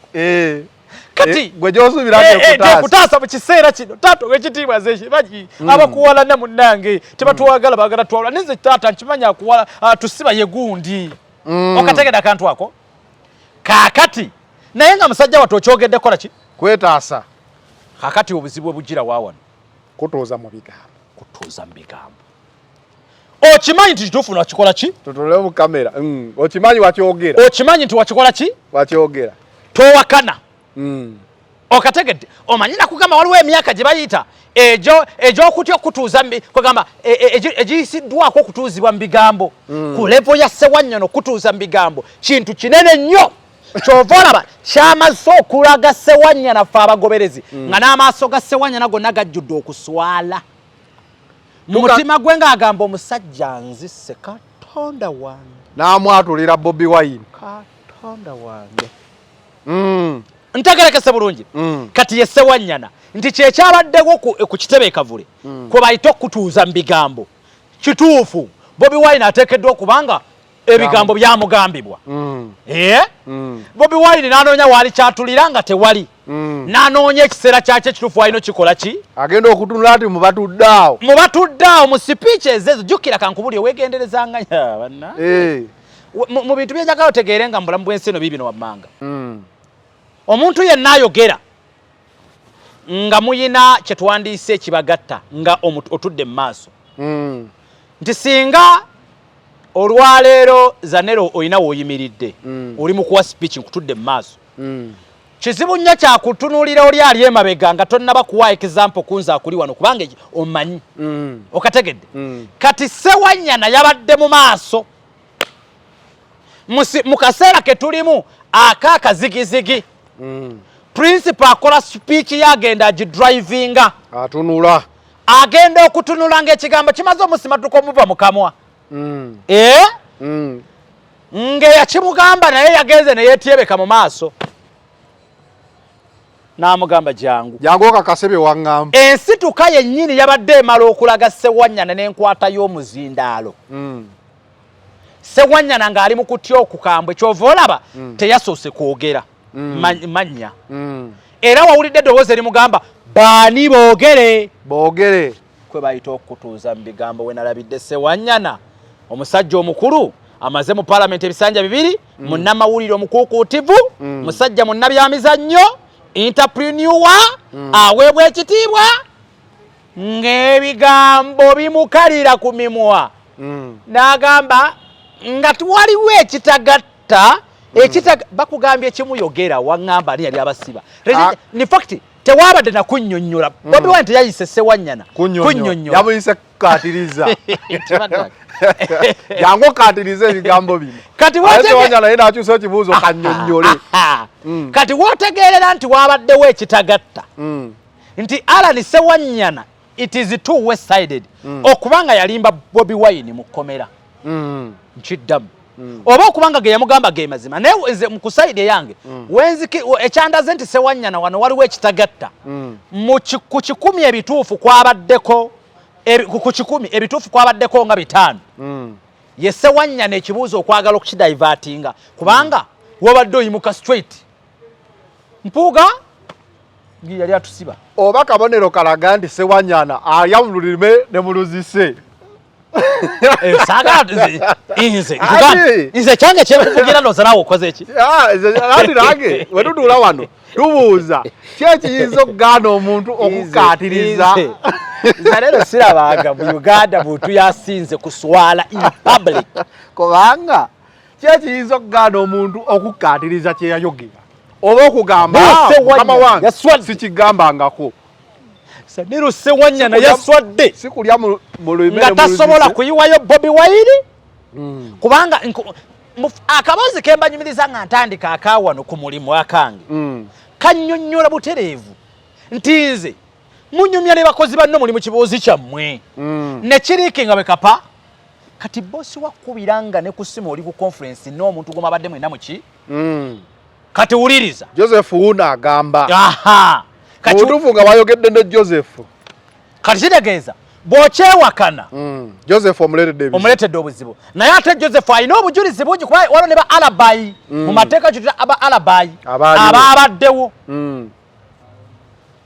Kati gwe gy'osuubira tekutaasa mu kiseera kino taata ow'ekitiibwa nze kimanyi abakuwalana munnange tebatwagala baagala twawula ninze taata nkimanyi akuwala tusiba ye gundi. Okategedde akantu ako kaakati naye nga musajja wattu okyogedde kola ki kwetaasa. Kaakati obuzibu obugira wa wano kutuuza mu bigambo. Kutuuza mu bigambo. Okimanyi nti kituufu nakikola ki? Tutule mu kamera. Okimanyi wakyogera. Okimanyi nti wakikola ki? Wakyogera. Towakana. Okategedde. Omanyi nakugamba waliwo emyaka gye bayita egy'okutya okutuuza kugamba egiyisiddwako okutuuzibwa mu bigambo. Ku level ya Ssewanyana okutuuza mu bigambo kintu kinene nnyo. Kyova olaba kyamaze okulaga Ssewanyana ffe abagoberezi nga n'amaaso ga Ssewanyana gonna gajjudde okuswala. Mu mutima gwe ng'agamba omusajja nzisse Katonda wange. N'amwatulira Bobi Wine. Katonda wange. Ntegerekese bulungi. Kati ye Ssewanyana nti kyekyabaddewo ku kitebe e Kavule kwe bayita okutuuza mu bigambo. Kituufu Bobi Wine ateekeddwa okubanga ebigambo byamugambibwa. Bobi Wine n'anoonya waali kyatulira nga tewali. N'anoonya ekiseera kyakyo ekituufu walina okikola ki? Agenda okutunula nti mubatudde awo. Mubatudde awo mu speeches ezo jjukira kankubulire weegenderezanga banna. Mu bintu byenjagala otegeere nga mu bulamu bw'ensi eno biibino wammanga. Omuntu yenna ayogera nga muyina kye twandiise ekibagatta nga otudde mu maaso. Nti singa olwaleero Zanero olina w'oyimiridde oli mu kuwa speech nkutudde mu maaso. Kizibu nnyo kyakutunuulira oli ali emabega nga tonnaba kuwa example kunze akuli wano kubanga omanyi. Okategedde. Kati Ssewanyana yabadde mu maaso. Mu kaseera ke tulimu akaakazigizigi. Principal akola speech ye agenda agidrivinga. Atunula. Agenda okutunula ng'ekigambo kimaze omusimatuka omuva mu kamwa. Ng'eyakimugamba naye yagenze ne yeetyebeka mu maaso. N'amugamba jangu. Jangu okakase bye waŋŋamba. Ensituka yennyini yabadde emala okulaga Ssewanyana n'enkwata y'omuzindaalo. Ssewanyana ng'ali mu kutya okukambwe ky'ova olaba teyasoose kwogera mannya. Era wawulidde eddoboozi erimugamba baani boogere. Boogere. Kwe bayita okutuuza mu bigambo we nalabidde Ssewanyana omusajja omukulu amaze mu paalamenti ebisanja 2 munnamawulire omukuukuutivu musajja munnabyamizannyo entrepreneur aweebwa ekitiibwa ng'ebigambo bimukalira ku mimwa. N'agamba nga waliwo ekitagatta bakugambye ekimuyogera waŋŋamba ani yali abasiba. In fact tewabadde na kunnyonnyola. Bobi Wine teyayise Ssewanyana kunnyonnyola. Yamuyise kukatiriza. Jangu okatirize ebigambo bino. Kati Ssewanyana yena akyusa ekibuuzo kannyonnyole. Kati w'otegeerera nti wabaddewo ekitagatta nti Allan Ssewanyana it is two way sided okubanga yalimba Bobi Wine mu kkomera. Nkiddamu. Oba okubanga ge yamugamba ge mazima naye nze mu kusayidi eyange ekyandaze nti Ssewanyana wano waliwo ekitagatta ku 10 ebituufu kwabaddeko ku 10 ebituufu kwabaddeko nga 5. Ye Ssewanyana ekibuuzo okwagala okukidivertinga kubanga wabadde oyimuka straight. Mpuuga yali atusiba. Oba kabonero kalaga nti Ssewanyana alya mu lulimi ne mu luzise. Nze kyange kyekuvugira ndowooza naawe okoze ki? Anti nange we tutuula wano tubuuza ki ekiyinza okugaana omuntu okukaatiriza. Nze leero sirabanga mu Uganda muntu yasinze kuswala in public. Kubanga ki ekiyinza okugaana omuntu okukaatiriza kye yayogera oba okugamba mukama wange sikigambangako. Saniru Ssewanyana yaswadde sikulya mu lulimi nga tasobola kuyiwayo Bobi Wine kubanga akaboozi ke mbanyumiriza nga ntandika akawano ku mulimu akange kannyonnyola butereevu nti nze munyumya ne bakozi banno muli mu kiboozi kyammwe ne kiriiki nga bwe kapa. Kati bosi wakubira nga ne ku ssimu oli ku conference n'omuntu gw'omabadde mwena muki. Kati wuliriza. Joseph wuno agamba. Aha. Kati mutuufu nga wayogedde ne Joseph. Kati kitegeeza bw'okyewakana. Joseph omuleetedde ebizibu. Omuleetedde obuzibu. Naye ate Joseph alina obujulizi bungi kuba waliwo ne ba alibi. Mu mateeka kyetuyita aba alibi. Abaabaddewo.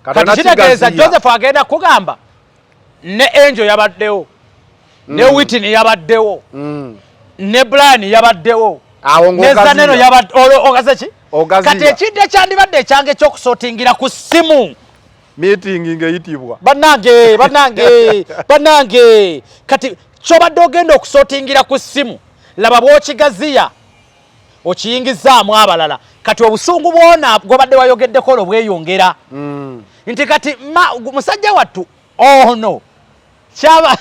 Kati kitegeeza Joseph agenda kugamba ne Angel yabaddewo. Ne Whitney yabaddewo. Ne Brian yabaddewo. Ne Zaneno yabaddewo. Ogaze ki? Kati ekintu ekyandibadde ekyange ekyokusootingira ku ssimu. Meeting ng'eyitibwa. Bannange, bannange, bannange. Kati ky'obadde ogenda okusootingira ku ssimu, laba bw'okigaziya, okiyingizaamu abalala. Kati obusungu bwona gw'obadde wayogeddeko olwo bweyongera. Nti kati musajja wattu ono kyaba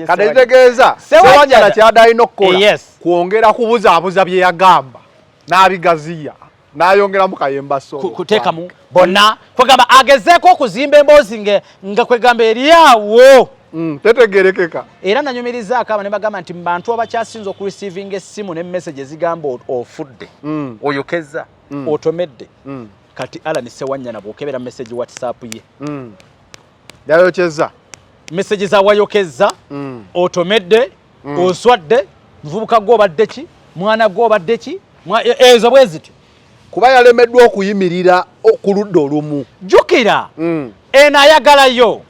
kati kitegeeza Ssewanyana kyadde alina okukola kwongera kubuzaabuza bye yagamba n'abigaziya n'ayongeramu Kayemba Solo kuteekamu bonna kwegamba agezeeko okuzimba emboozi nga kwegamba eri awo tetegerekeka. Era nanyumirizaako abo ne bagamba nti mu bantu abakyasinze okureceivinga essimu ne message ezigamba ofudde, oyokezza, otomedde. Kati Allan Ssewanyana bw'okebera message WhatsApp ye yayokyezza message za wayokezza, otomedde, oswadde, muvubuka gwe obadde ki, mwana gwe obadde ki, ezo bwe zityo. Kuba yalemeddwa okuyimirira ku ludda olumu. Jjukira eno ayagalayo.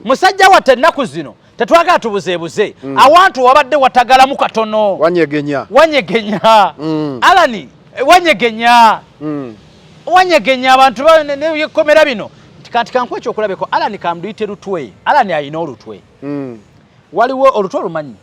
Musajja watte ennaku zino tetwagala tubuzeebuze. Awantu wabadde watagalamu katono. Wanyegenya. Wanyegenya. Allan wanyegenya. Wanyegenya abantu nebyekomera bino. Kati kankuwe ekyokulabeko Allan kamduyite lutwe. Allan alina olutwe. Waliwo olutwe olumanyi.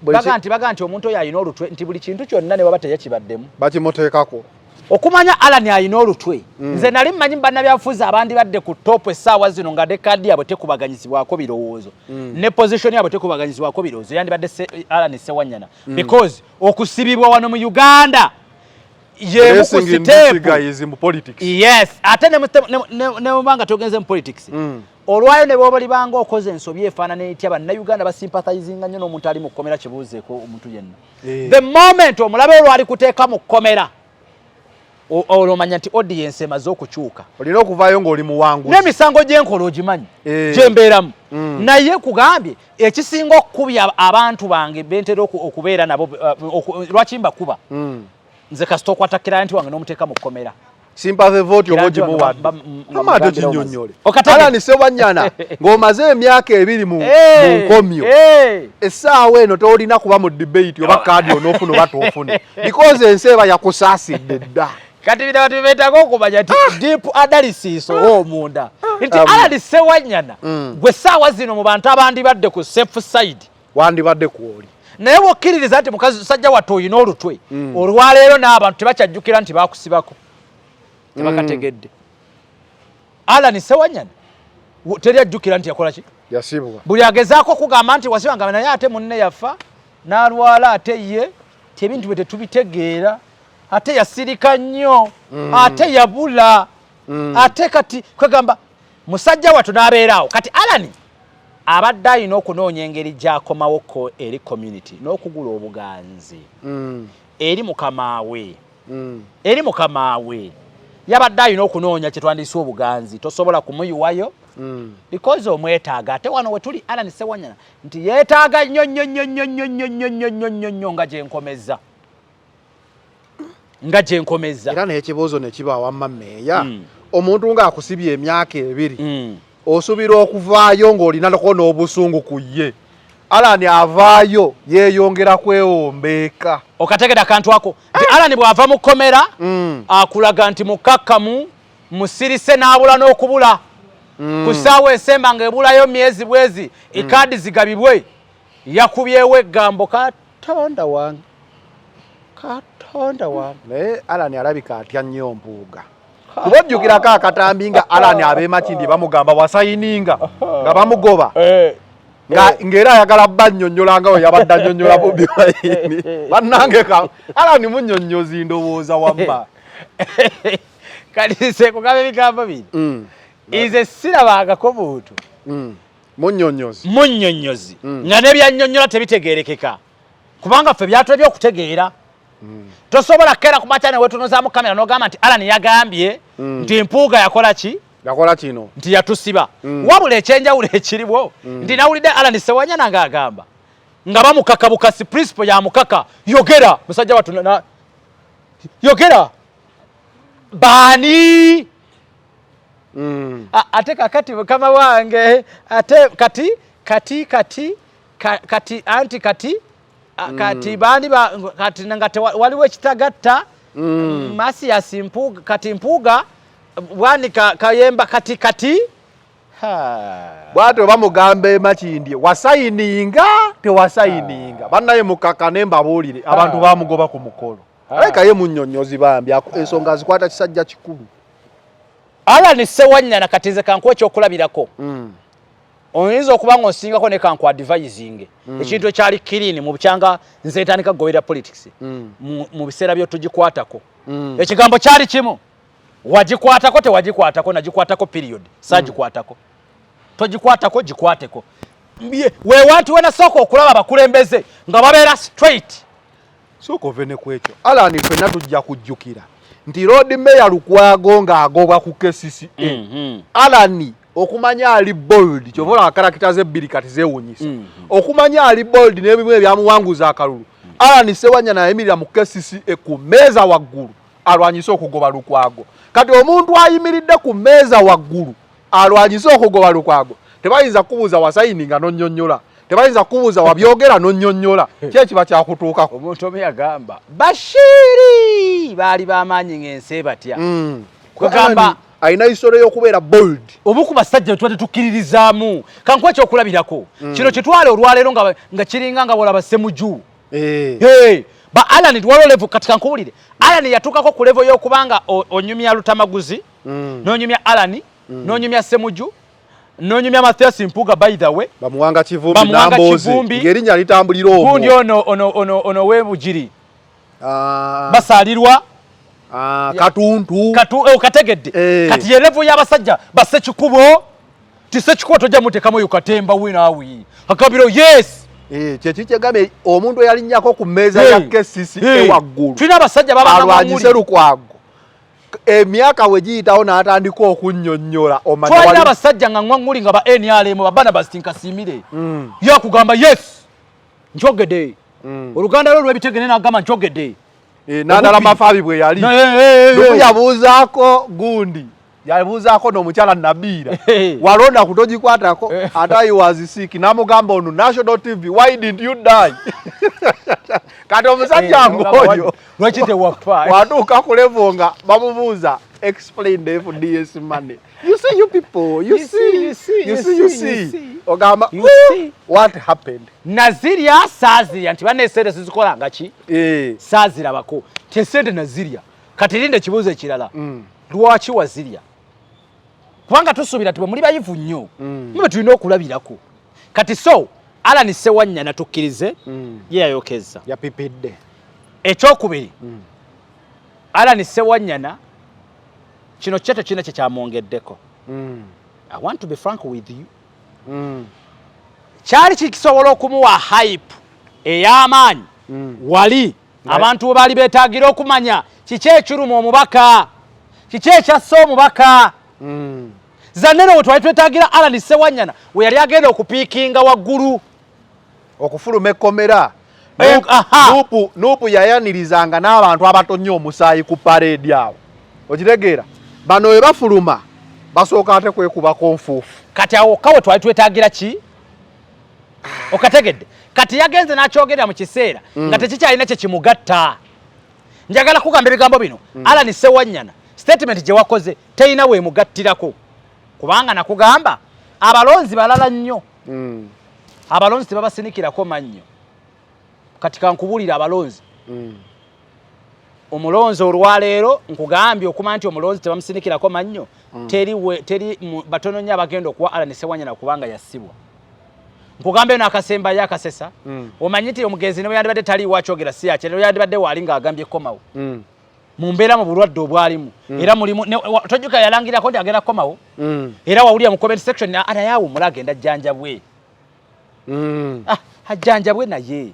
Baga nti omuntu oyo alina olutwe nti buli kintu kyonna ne waba teyakibaddemu. Bakimuteekako. Okumanya Allan alina olutwe. Nze nali mmanyi bannabyabufuzi abandibadde ku top essaawa zino nga ne kaadi yaabwe tekubaganyizibwako birowoozo. Ne position yaabwe tekubaganyizibwako birowoozo. Yandibadde Allan Ssewanyana. Because okusibibwa wano mu Uganda yemu ku step mu politics. Yes, ate ne mubanga togenze mu politics. Olwayo ne bw'oba libanga okoze ensobi efaanana etya, bannayuganda basympathizinga nnyo n'omuntu ali mu kkomera, kibuuzeeko omuntu yenna. The moment omulabe olwo ali kuteeka mu kkomera, olwo omanya nti audience emaze okukyuka. Olina okuvaayo ng'oli muwanguzi. N'emisango gy'enkola ogimanyi, gyembeeramu. Naye kugambye ekisinga okukubya abantu bange bentera okubeera nabo, lwaki mbakuba? Nze kasita okwata client wange n'omuteeka mu kkomera. Sympathy vote oba ogimuwadde. Kama ate kinnyonnyole. Allan Ssewanyana ng'omaze emyaka 2 mu nkomyo. Essaawa eno tolina kuba mu debate oba kaadi onoofuna oba toofune. Because ensi eba yakusaasidde dda. Kati bino abantu beetaaga okumanya nti deep analysis oba omunda. Nti Allan Ssewanyana gwe essaawa zino mu bantu abandibadde ku safe side. Wandibadde kwoli. Naye bw'okkiririza nti mukazi musajja wattu olina olutwe, olwaleero n'abantu tebakyajjukira nti baakusibako. Tebakategedde. Allan Ssewanyana teri ajjukira nti yakola ki? Yasibwa. Buli agezaako okugamba nti wasibwa nga naye ate munne yafa n'alwala ate ye ebintu bwe tetubitegeera, ate yasirika nnyo, ate yabula, ate kati kwegamba musajja wattu n'abeeraawo. Kati Allan abadde alina okunoonya engeri gy'akomawoko eri community n'okugula obuganzi eri mukamaawe. Eri mukamaawe yabadde alina okunoonya kye twandiyise obuganzi, tosobola kumuyiwayo because omwetaaga. Ate wano we tuli Allan Ssewanyana nti yeetaaga nnyo nnyo nnyo nnyo nnyo nnyo nnyo nnyo nnyo nnyo nnyo nga gye nkomezza. Nga gye nkomezza. Era n'ekibuuzo ne kiba wamma mmeeya, omuntu ng'akusibye emyaka 2, osuubira okuvaayo ng'olinako n'obusungu ku ye. Allan avaayo yeeyongera kwewombeeka. Okategedde akantu ako nti Allan bw'ava mu kkomera akulaga nti mukakkamu, musirise n'abula n'okubula. Ku ssaawa esemba ng'ebulayo myezi bwezi ekaadi zigabibwe, yakubyewo eggambo Katonda wange, Katonda wange. Naye Allan alabika atya nnyo Mpuuga. Kuba ojjukirako akatambi nga Allan ab'e Makindye bamugamba wasayininga nga bamugoba. Ng'era ayagala bannyonnyola nga bwe yabadde annyonnyola Bobi Wine. Bannange Allan munnyonnyozi ndowooza wamma. Kati nze nkugamba ebigambo bino. Nze sirabangako muntu. Munnyonnyozi. Munnyonnyozi. Nga n'ebyannyonnyola tebitegeerekeka, kubanga ffe byatulebye okutegeera. Tosobola kukeera ku makya ne weetunuzaamu kamera n'ogamba nti Alan yagambye nti Mpuuga yakola ki? Yakola kino. Nti yatusiba. Wabula ekyenjawulo ekiriwo nti nawulidde Alan Sewanyana ng'agamba nga bamukaka bukasi, principal yamukaka, yogera musajja wattu, yogera baani? Ate kakati mukama wange, ate kati kati kati kati anti kati kati baani ba kati nga waliwo ekitagatta. Mathias Mpuuga, kati Mpuuga Bwanika Kayemba kati kati. Bwatyo bamugamba emakindye wasayininga tewasayininga. Bannaye mukakane mbabuulire, abantu bamugoba ku mukolo. Alabika ye munnyonnyozi bambi, ensonga azikwata kisajja kikulu. Alan Sewanyana, kati nze kankuwa ekyokulabirako. Oyinza okuba nga osingako ne kanku advising ekintu ekyali clean mu bukyanga nze ntandika kugoberera politics mu biseera byo tugikwatako. Ekigambo kyali kimu, wagikwatako tewagikwatako, nagikwatako period, sagikwatako. Togikwatako, gikwateko. Wewantu wenasooka okulaba abakulembeze nga babeera straight. Sooka ove ne ku ekyo, Alan. Ffenna tujja kujjukira nti Lord Mayor Lukwago ng'agobwa ku KCCA, Alan okumanya ali bold, kyova olaba character ze ebbiri kati zeewunyisa. Okumanya ali bold n'ebimu ebyamuwanguza akalulu, Alan Sewanyana yayimirira mu KCCA ku mmeeza waggulu alwanyise okugoba Lukwago. Kati omuntu ayimiridde ku mmeeza waggulu alwanyise okugoba Lukwago, tebayinza kukubuuza wasayininga n'onnyonnyola, tebayinza kukubuuza wabyogera n'onnyonnyola, ki ekiba kyakutuukako? Omuntu omu yagamba Bashiri baali bamaanyi ng'ensi ebatya. Kugamba alina history y'okubeera bold. Omu ku basajja tuba tetukkiririzaamu. Kankuwa ekyokulabirako. Kino kitwale olwaleero nga kiringa nga bwolaba Semuju. Hey, ba Alan waliwo level. Kati kankuwulire, Alan yatuukako ku level y'okubanga onyumya Lutamaguzi, n'onyumya Alan, n'onyumya Semuju, n'onyumya Mathias Mpuuga, by the way. Bamuwanga Kivumbi. Bamuwanga Nambooze. Kivumbi. Ng'erinnya litambulira omwo. Gundi ono ono ono ono w'Ebugiri. Ah, Basaalirwa. Ah, Katuntu. Katu, okategedde? Kati ye level y'abasajja basekikubo ti Sekikubo tojja muteekamu oyo katemba we naawe akabiro, yes. Eh, kyekikyegambe omuntu eyalinnyako ku mmeeza ya KCCA waggulu Tulina abasajja alwanyise babanga Lukwago, emyaka we giyitawo n'atandika okunnyonnyola, omanya Twalina abasajja nga ŋwaŋŋuli nga ba NRM, ba Barnabas Tinkasiimire. Yakugamba, yes, njogedde. Oluganda lwe lw'ebitegere n'agamba njogedde. Eh, Nandala Mafabi bwe yali Lumu yabuuzaako gundi, yabuuzaako n'omukyala Nabiira, walonda kutogikwatako, ate I was sick, n'amugamba ono national TV, "Why didn't you die?" Kati omusajja ng'oyo Lwaki tewafa? watuuka ku level nga bamubuuza, "Explain the FDS money." You see, you people, you see, you see, you see, you see, see. Ogamba, You "Ooh, see. what happened?" Nazirya saazirya nti banna esente sizikola nga ki? Saazirabako ti esente nazirya. Kati linda ekibuuzo ekirala. Lwaki wazirya? Kubanga tusuubira nti bwe muli bayivu nnyo, mube tulina okulabirako. Kati so Alan Sewanyana tukkirize ye yayokeza. Yapipidde. Ekyokubiri, Alan Sewanyana kino kyo tekirina kye kyamwongeddeko. I want to be frank with you. Kyali kikisobola okumuwa hype ey'amaanyi wali abantu we baali beetaagira okumanya kiki ekiruma omubaka, kiki ekyassa omubaka. Zanene we twali twetaagira Alan Sewanyana we yali agenda okupiikinga waggulu. Okufuluma ekkomera. NUP yayanirizanga n'abantu abatonnya omusaayi ku pareedi awo. Okitegeera, bano we bafuluma basooka ate kwekubako nfuufu. Kati awo kawe twali twetaagira ki? Okategedde? Kati yagenze n'akyogerera mu kiseera nga tekikyalina kye kimugatta. Njagala kugamba ebigambo bino. Alan Sewanyana, statement gye wakoze terina weemugattirako, kubanga nakugamba abalonzi balala nnyo. Abalonzi tebabasinikirako mannyo. Kati kankubuulire, abalonzi, omulonzi olwaleero nkugambye okumanya nti omulonzi tebamusinikirako mannyo, teri teri batono nnyo abagenda okuwa Alan Sewanyana kubanga yasibwa. Nkugambye n'akasembayo akasesa. Omanyi nti omugenzi ne bwe yandibadde taliiwo akyogera si yakye, ne bwe yandibadde waali ng'agambye komawo. Mu mbeera, mu bulwadde obwalimu, era mulimu tojjuka yalangirako nti agenda kukomawo. Era wawulira mu comment section, naye awummula, agenda ajjanjabwe. Ah, ajjanjabwe naye.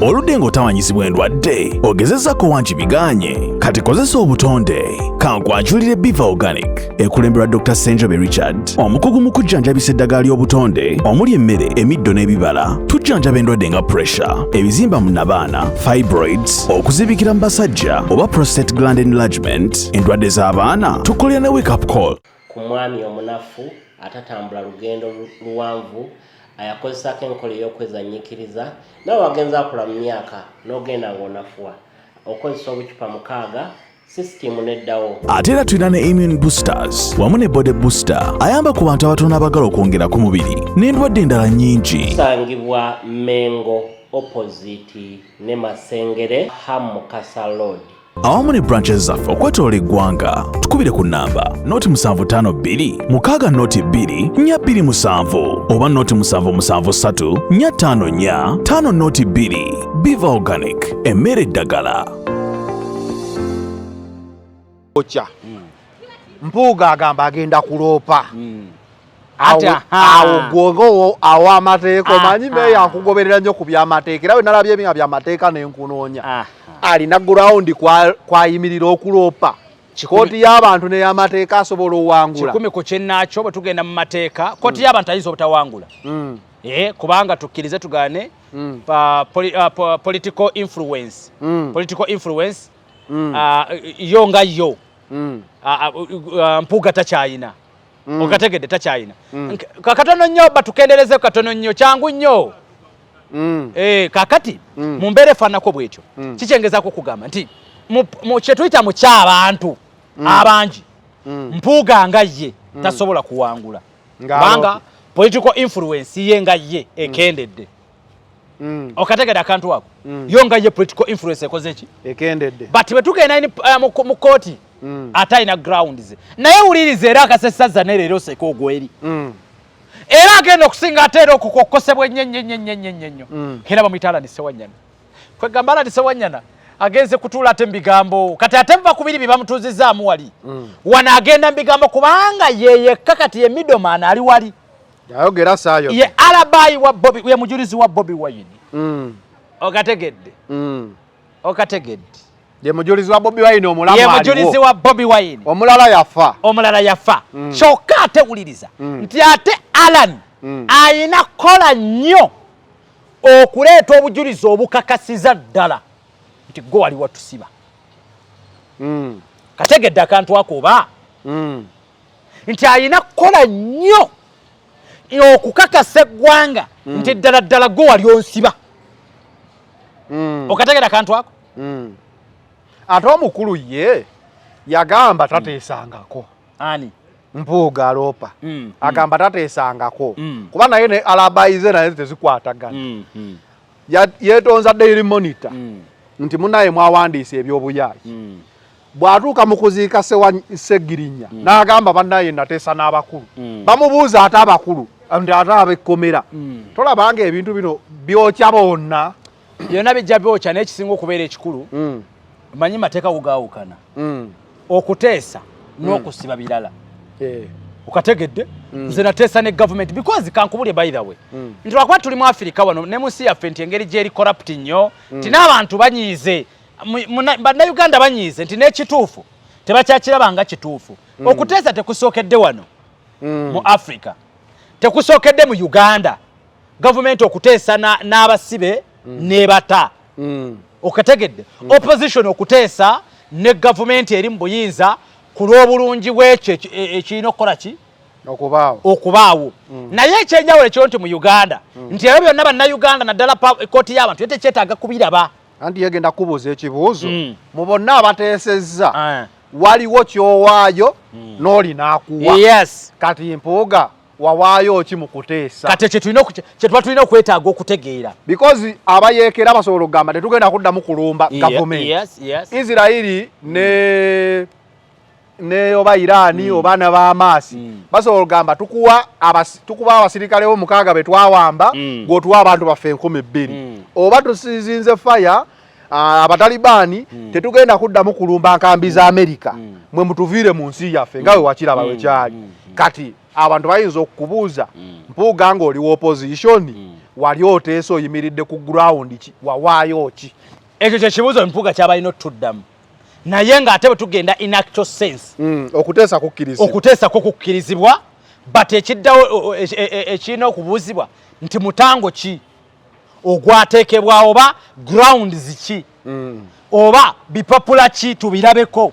Oludde ng'otawanyizibwa endwadde, ogezezako wangi biganye, kati kozesa obutonde. Kankwanjulire Biva Organic, ekulemberwa Dr Senjobe Richard, omukugu mu kujjanjabisa eddagala ly'obutonde omuli emmere, emiddo n'ebibala. Tujjanjaba endwadde nga pressure, ebizimba mu nabaana, fibroids, okuzibikira mu basajja oba prostate gland enlargement, endwadde z'abaana. Tukolera ne wake up call. Ku mwami omunafu atatambula lugendo luwanvu, ayakozesako enkola ey'okwezanyiikiriza, nawe wagenza akula mu myaka n'ogenda ng'onafuwa, okozesa obucupa 6, sisitimu neddawo. Ate era tulina ne immune boosters wamu ne body booster, ayamba ku bantu abatono abagala okwongera ku mubiri n'endwadde endala nnyingi. Tusangibwa Mengo, opposite ne Masengere, Ham Mukasa Road. Awamu ne branches zaffe okwetoola eggwanga. Tukubire ku namba 0 752 6 0 2 4 2 7 oba 0 773 4 5 4 5 0 2. Biva Organic, emmere eddagala. Okya Mpuuga agamba agenda kuloopa. Ate Awo gwogo aw'amateeka, omanyi meeya nkugoberera nnyo ku byamateeka, era bwe nalabye ebinga byamateeka nenkunoonya. Alina ground kwayimirira okuloopa kooti y'abantu n'ey'amateeka, asobola owangula? 100 ku kyennaakyo. Bwe tugenda mu mateeka, kooti y'abantu ayinza obutawangula. Kubanga tukkirize tugaane, political influence, political influence, yo nga yo, Mpuuga takyayina. Okategedde? Takyayina. Katono nnyo, batukendereze katono nnyo, kyangu nnyo. Kakati mu mbeera efaananako bwetyo, kikyengezaako okugamba nti kyetuyita mu kyabantu abangi, Mpuuga nga ye tasobola kuwangula, kubanga political influence ye nga ye ekendedde. Okategedde akantu ako? Yo nga ye political influence ekoze ki? Ekendedde. But bwe tugenda mu kooti, ate alina grounds. Naye wuliriza, era akasesazza ne leero oseka ogweri, era agenda okusinga ate era okukosebwa ennyo ennyo ennyo ennyo ennyo ennyo, era bamuyita Alani Sewanyana. Kwegamba Alani Sewanyana agenze kutuula ate mu bigambo. Kati ate muva kubiri bye bamutuuzizaamu wali, wano agenda mu bigambo, kubanga ye yekka kati ye middleman ali wali. Yayogera saayo. Ye alibi wa Bobi, ye mujulizi wa Bobi Wine. Okategedde? Okategedde? Ye mujulizi wa Bobi Wine omulamu. Ye mujulizi wa Bobi Wine. Omulala yafa. Omulala yafa. Kyokka ate wuliriza nti ate Alan ayina kukola nnyo okuleeta obujulizi obukakasiza ddala nti gwe wali watusiba. Kategedde akantu ako oba? Nti ayina kukola nnyo okukakasa eggwanga nti ddala ddala gwe wali onsiba. Okategera akantu ako? Ate omukulu ye yagamba tateesangako. Ani? Mpuuga aloopa. Agamba tateesangako, kuba naye ne alibi ze naye tezikwatagana. Yeetonza Daily Monitor nti munaye mwawandiise ebyobuyaayi. Bw'atuuka mu kuziika Segirinya, n'agamba bannaye nateesa n'abakulu. Bamubuuza ate abakulu, nti ate ab'ekkomera? Tolabanga ebintu bino byokya bonna? Byonna bijja byokya, naye ekisinga okubeera ekikulu, manyi mateeka gugaawukana. Okuteesa n'okusiba birala. Okategedde? Nze nateesa ne government because kankubulye, by the way, nti lwakuba tuli mu Afirika wano ne mu nsi yaffe, nti engeri gyeri corrupt nnyo, nti n'abantu banyiize. Bannayuganda banyiize nti n'ekituufu tebakyakiraba nga kituufu. Okuteesa tekusookedde wano mu Africa, tekusookedde mu Uganda. Gavumenti okuteesa n'abasibe n'ebata. Okategedde? Opposition okuteesa ne gavumenti eri mu buyinza ku lw'obulungi bw'ekyo ekirina okukola ki? Okubaawo. Okubaawo. Naye ekyenjawulo ekyo nti mu Uganda, nti ebyo byonna bannayuganda, naddala kooti y'abantu, yo tekyetaaga kubiraba. Anti yegenda kubuuza ekibuuzo, mu bonna abateesezza, waliwo ky'owaayo n'oli n'akuwa? Yes. Kati Mpuuga wawaayo ki mu kuteesa? Kati ekyo kye tuba tulina okwetaaga okutegeera. Because abayeekera basobola okugamba tetugenda kuddamu kulumba gavumenti. Isirairi ne oba Irani oba n'Abamaasi basobola okugamba tukuwa abasirikale bo 6 be twawamba, gweotuwa abantu baffe 2000, oba tusizinze fire. Abatalibaani tetugenda kuddamu kulumba nkambi za Amerika, mwe mutuviire mu nsi yaffe nga we wakiraba we kyali. Kati abantu bayinza okukubuuza, Mpuuga, ng'oli wa opposition, wali oteesa oyimiridde ku ground ki? Wawaayo ki? Ekyo kyekibuuzo Mpuuga kyabalina otuddamu, naye ng'ate bwe tugenda in actual sense, Okuteesa kukkirizibwa. Okuteesa kwo kukkirizibwa, but ekiddawo ekirina okubuuzibwa nti mutango ki ogwateekebwa, oba grounds ki, oba bipapula ki tubirabeko?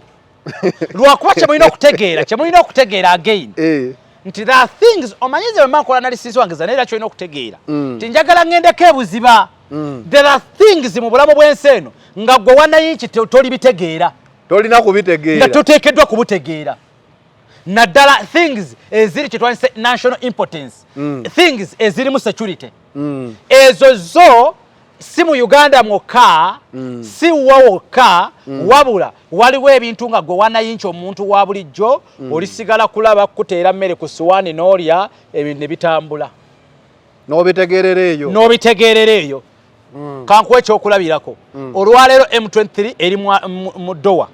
Lwakuba kyemulina okutegeera again nti there are things, omanyize bwe mba nkola analysis wange zana, era kyolina okutegeera nti njagala ŋŋendeko ebuziba. There are things mu bulamu bw'ensi eno nga gwe wanayinki toli bitegeera. Tolina kubitegeera. Nga toteekeddwa kubutegeera, naddala things eziri kyetwandise national importance, things ezirimu security. Ezo zo si mu Uganda mwokka, si wa wokka, wabula waliwo ebintu nga gwe wanayinki, omuntu wa bulijjo, olisigala kulaba kuteera mmere ku siwaani n'olya, ebintu ne bitambula. N'obitegeerera eyo. N'obitegeerera eyo. Kankuwa ekyokulabirako. Olwaleero M23 eri mu Doha.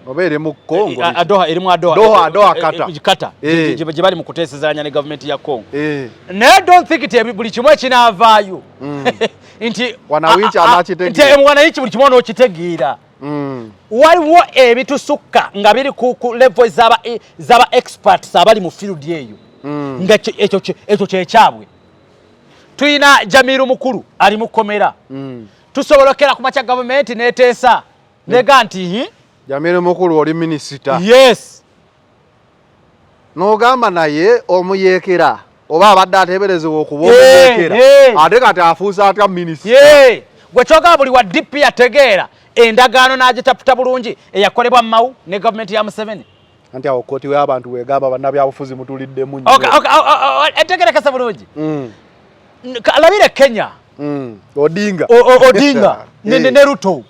Oba eri mu Congo? Doha, eri mu Doha. Doha, Doha, Qatar. Qatar, gye bali mu kuteesezanya ne gavumenti ya Congo. Naye don't think nti buli kimu ekinaavaayo nti Wanawinki anakitegeera. Nti wanayinki buli kimu onookitegeera. Waliwo ebitusukka nga biri ku level z'aba experts abali mu field eyo, nga ekyo kyekyabwe. Tulina Jamiru Mukulu ali mu kkomera. Tusobola okera ku makya gavumenti n'eteesa nega nti hi? Jamiru Mukulu oli minisita. Yes. N'ogamba naye omuyeekera oba abadde ateeberezebwa okuba omuyeekera, ate kati afuuse atya minisita? Ye gwe kyogamba buli wa DP yategeera endagaano n'agitaputa bulungi eyakolebwa Mao ne gavumenti ya Museveni. Anti awo kooti w'abantu wegamba bannabyabufuzi mutuliddemu nnyo. Okay, entegerekesa bulungi. Labire Kenya. Odinga. Odinga ne Ruto.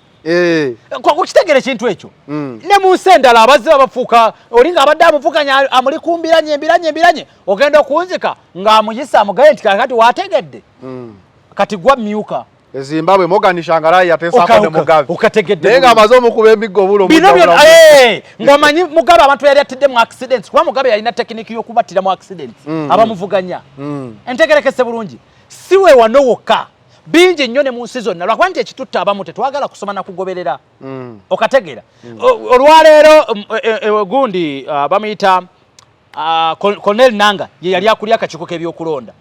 Kukitegeera ekintu ekyo, ne mu nsi endala abazze babafuuka, oli ng'abadde amuvuganya amuli ku mbiranye, embiranye, embiranye, ogenda okunzika ng'amuyisa amugaye nti kakati wategedde, kati gwa myuka. Ezimbabwe, Morgan Tsvangirai yateesako ne Mugabe. Okategedde? Naye ng'amaze omukuba emiggo obulo. Bino byonna, ng'omanyi Mugabe abantu yali atidde mu accidents, kuba Mugabe yalina tekiniki y'okubattira mu accidents abamuvuganya. Entegerekese bulungi, si we wano wokka, bingi nnyo ne mu nsi zonna, lwakuba nti ekitutta abamu tetwagala kusoma na kugoberera. Okategeera? Olwaleero gundi bamuyita Colonel Nanga, ye yali akulira akakiiko k'ebyokulonda.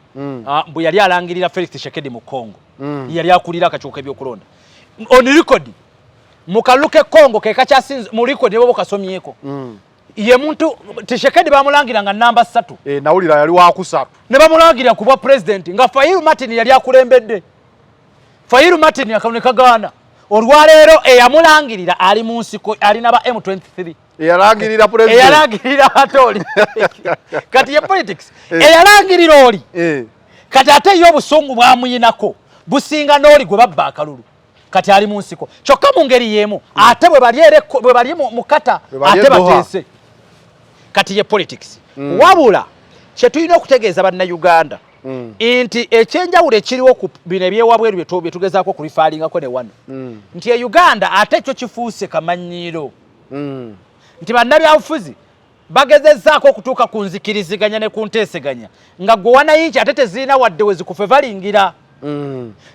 Bwe yali alangirira Felix Tshisekedi mu Congo, ye yali akulira akakiiko k'ebyokulonda. On record, mu kalulu k'e Congo ke kakyasinze mu record, ne bwoba okasomyeko, ye muntu Tshisekedi bamulangira nga namba 3. Eh, nawulira yali wakusatu. Ne bamulangira ku bwa president nga Fayulu Martin yali akulembedde. Fayulu Martin akalulu ne kagaana. Olwaleero eyamulangirira ali mu nsiko, alina ba M23. Eyalangirira president. Eyalangirira ate oli kati ye politics. Eyalangirira oli kati ate ye obusungu bwamuyinako businga n'oli gwe babba akalulu, kati ali mu nsiko. Kyokka mu ngeri y'emu ate bwe bali ere bwe bali mu kata Bwe bali ate e Doha. Bateese kati ye politics. Wabula kye tulina okutegeeza Bannayuganda nti ekyenjawulo ekiriwo ku bino ebyewabweru bye tugezaako okurefallingako ne wano, nti e Uganda ate ekyo kifuuse kamanyiiro, nti bannabyabufuzi bagezezzaako okutuuka ku nzikiriziganya ne ku nteeseganya nga gwe wanayinki ate tezirina wadde we zikufevalingira,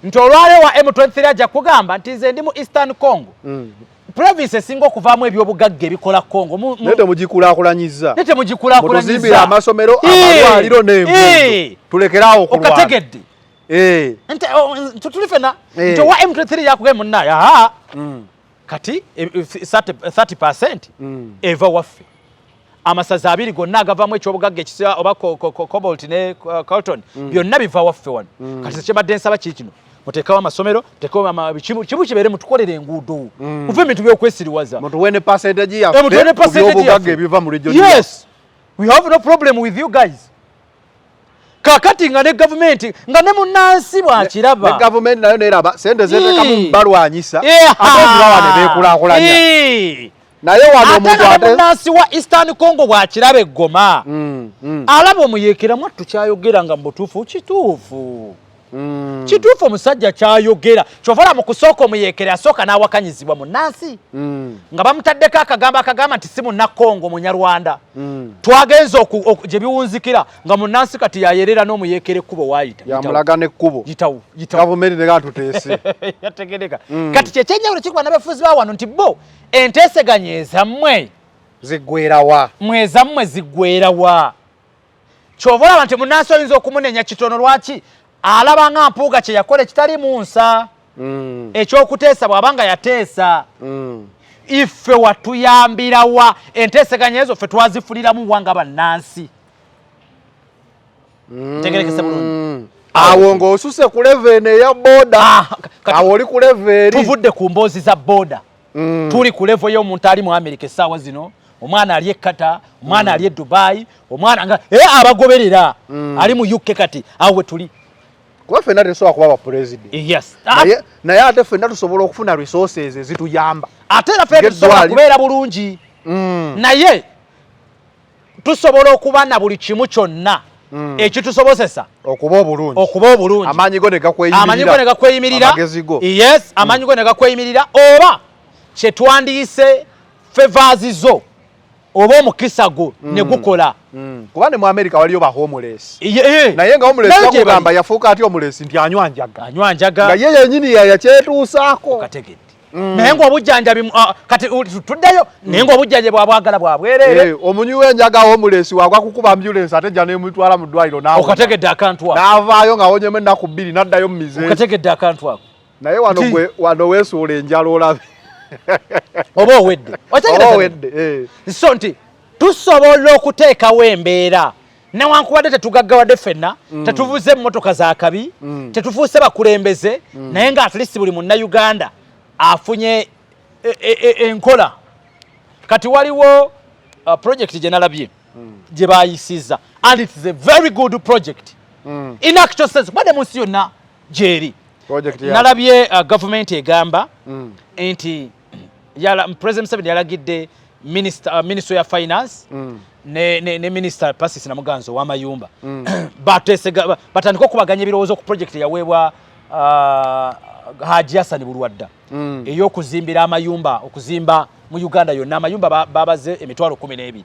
nti olwaleero wa M23 ajja kugamba nti nze ndi mu Eastern Congo, province esinga okuvaamu ebyobugagga ebikola Congo Naye temugikulaakulanyiza. Naye temugikulaakulanyiza. Mutuzimbire amasomero, amalwaliro n'enguudo, tulekeraawo okulwana. Okategedde? Nti tuli fena nti owa M23 yakugambye, munnaye, aha, kati 30% eva waffe, amasaza 2 gonna agavaamu ekyobugagga ekisa oba cobalt ne coltan, byonna biva waffe wano. Kati kyebadde nsaba kiri kino: muteekewo amasomero, muteekewo kimu kibeere, mutukolere enguudo, muve ebintu by'okwesiriwaza. Mutuwe ne percentage Mutuwe ne yaffe ku percentage byobugagga yaffe. ebiva mu region. Yes, we have no problem with you guys. Kakati nga ne gavumenti nga ne munnansi bwakiraba. Ne gavumenti nayo neraba sente zeteekamu balwanyisa, ate zibawa ne beekulaakulanya. Naye wano Ate omuntu nga ne ate munnansi wa Eastern Congo bwakiraba eggoma, alaba omuyeekera mwattu kyayogera nga mu butuufu kituufu. Kituufu omusajja kyayogera. Kyova mu kusooka omuyeekera asooka n'awakanyizibwa munnansi nga bamutaddeko akagambo akagamba nti si Munnakongo, Munyarwanda. Twagenze gye biwunzikira nga munnansi kati yayerera n'omuyeekera ekkubo waayita. Yamulaga n'ekkubo. Yitawo, yitawo. Gavumenti nega tuteese. Yategereka. Kati kyekyenjawulo kikuba n'abafuzi ba wano nti bo enteeseganya ezammwe ziggwerawa? Mwezammwe ziggwerawa? Kyova olaba nti munnansi oyinza okumunenya kitono. Lwaki? Alaba nga Mpuuga kye yakola ekitali mu nsa ekyokuteesa, bw'aba nga yateesa, ife watuyambirawa? Enteeseganya ezo ffe twazifuliramu wa nga bannansi? Ntegerekese bulungi? Awo ng'osuse ku level eno eya boda. Ah, awo oli ku level eri. Tuvudde ku mboozi za boda, tuli ku level y'omuntu ali mu America essaawa zino, omwana ali e Qatar, omwana ali e Dubai, omwana nga abagoberera ali mu UK. Kati awo we tuli. Kuba ffenna tetusobola kuba bapulezidenti. Naye ate ffenna tusobola okufuna resources ezituyamba. Ate era ffe tusobola kubeera bulungi, naye tusobola okuba na buli kimu kyonna ekitusobozesa okuba obulungi. Okuba obulungi. Amaanyi go ne gakweyimirira. Amaanyi go ne gakweyimirira. Amagezi go. Yes, amaanyi go ne gakweyimirira, oba kyetwandiyise favors zo oba omukisa gwo ne gukola. Kuba ne mu America waliyo ba homeless, naye nga homeless Nayo gye bakugamba yafuuka ati homeless nti anywa njaga. Anywa njaga. Nga ye yennyini yayakyetuusaako. Kategedde. Naye ng'obujjanjabi kati tuddeyo, naye ng'obujjanjabi bwabwagala bwa bwereere. Eh, omunywi w'enjaga homeless wagwa kukuba ambulance, ate jja nemutwala mu ddwaliro n'awona. Okategedde akantu ako? N'avaayo ng'awonyemu ennaku 2 n'addayo mu mize. Okategedde akantu ako? Naye wano gwe wano weesuula enjala olabe. Oba owedde. Oba owedde, eh. So nti tusobola okuteekawo embeera newankubadde tetugaggawadde ffenna, tetuvuze emmotoka za kabi, tetufuuse bakulembeze, naye nga at least buli Munnayuganda afunye enkola. Kati waliwo project gye nalabye gye bayisiza, and it is a very good project in actual sense, kubadde mu nsi yonna gyeri. Project ya Nalabye gavumenti egamba nti President Museveni yalagidde minister ya finance ne minister Persis Namuganza ow'amayumba batandika okubaganya ebirowoozo ku project eyaweebwa Haji Hassan Bulwadda ey'okuzimbira amayumba, okuzimba mu Uganda yonna amayumba babaze 120,000.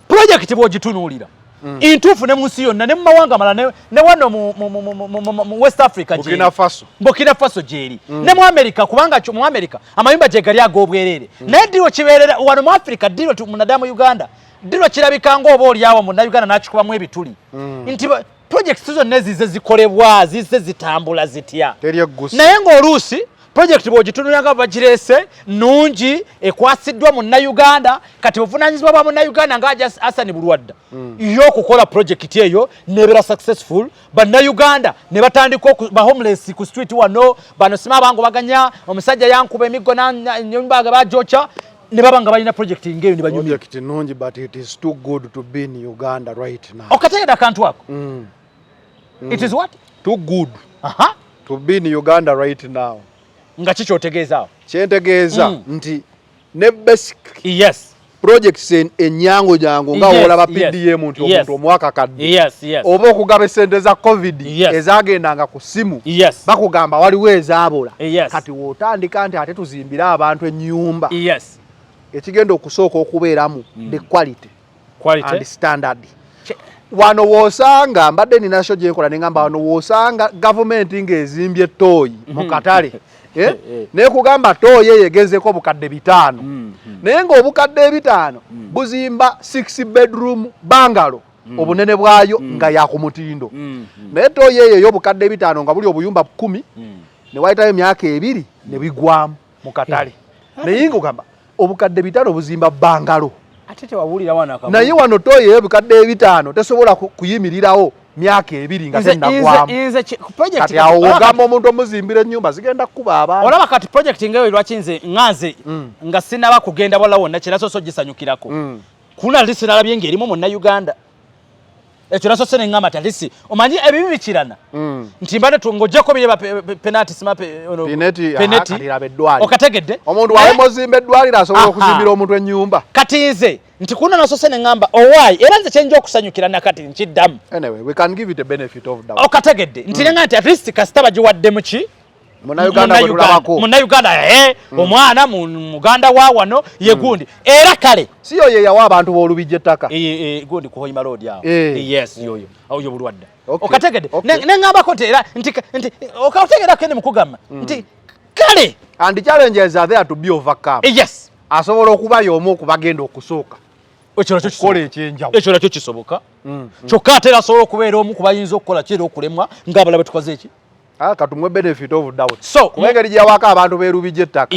Project bw'ogitunuulira intuufu, ne mu nsi yonna ne mu mawanga amalala, ne wano mu West Africa gyeri. Burkina Faso. Burkina Faso gyeri, ne mu America, kubanga mu America amayumba gye gali ag'obwereere. Naye ddirwo kibeerera wano mu Africa, ddirwo naddala mu Uganda, ddirwo kirabika ng'oba oliawo Munnayuganda n'akikubamu ebituli nti projects zonna ezize zikolebwa zizze zitambula zitya? Teri eggusi. Naye ng'oluusi project bw'ogitunulira nga bagireese nnungi, ekwasiddwa Munnayuganda, kati buvunaanyizibwa bwa Munnayuganda nga Haji Hassan Bulwadda y'okukola project eyo nebeera successful, Bannayuganda ne batandika ba homeless ku street wano bano sima abango baganya omusajja yankuba emiggo nyumba bajoca, ne baba nga balina project ng'eyo ne banyumira. Project nungi, but it is too good to be in Uganda right now. Okategedde akantu ako? It is what? Too good to be in Uganda right now. Nga kikyotegeeza awo? Kyentegeeza nti ne basic projects enyangu jangu nga wolaba PDM nti omuntu omwaka kadde oba okugaba esente za COVID ezagendanga ku simu, bakugamba waliwo ezaabula. Kati wotandika nti ate tuzimbire abantu ennyumba, ekigenda okusooka okubeeramu the quality Quality. and standard. Wano wosanga mbadde nina show gyenkola nengamba wano wosanga gavumenti ng'ezimbye toyi mu katale, eh? Nekugamba toyi eyo egezeko 5,000, naye ng'obukadde 5 buzimba 6 bedroom bungalow, obunene bwayo nga ya ku mutindo. Naye toyi eyo ey'obukadde 5 nga buli obuyumba 10, ne wayitayo emyaka 2 ne bigwamu mu katale, naye ng'ogamba obukadde 5 buzimba bungalow. Ate tewawulira wano akamu? Naye wano toyi ey'obukadde 5 tesobola kuyimirirawo myaka 2 nga tennagwamu. Nze project Kati awo wogamba omuntu omuzimbira ennyumba zigenda kukuba abantu. Olaba kati project ngaeyo, lwaki nze ŋŋanze nga sinaba kugenda wala wonna, kirasoose ogisanyukirako kuna li sinalabye ng'erimu Munnayuganda. Ekyo nasose neŋŋamba nti alisi omanyi ebibi bikirana nti mbadde ng'oggyeko bireba penati sima ono- Pineti, aha, peneti kati laba eddwaliro. Okategedde? Omuntu Naye- wali muzimba eddwaliro, asobola Aha. okuzimbira omuntu ennyumba. Kati nze nti kuno nasose neŋŋamba owaayi, era nze kyenja okusanyukira nakati nkiddamu. Anyway, we can give it a benefit of doubt. Okategedde? Nti neŋŋamba nti at least kasita bagiwadde mu ki? Munnayuganda bwe tulabako. Munnayuganda, omwana muganda wa wano ye gundi, era kale. Si yo ye yawa abantu b'olubijja ettaka? Gundi ku Hoima Road awo. Yes, yoyo oyo bulwadde. Okategedde? Neŋŋambako nti era nti okategeerako ene mukugamba nti kale. And the challenges are there to be overcome. Yes. Asobola okuba y'omu okubagenda okusooka Ekyo nakyo okukola kisoboka. ekyenjawulo. Ekyo nakyo kisoboka. Kyokka ate era asobola okubeera omu ku bayinza okukola ki era okulemwa ng'abalala bwe tukoze eki. Ah, katumwe benefit of doubt. So kuba engeri gye yawaako abantu b'erubijja ettaka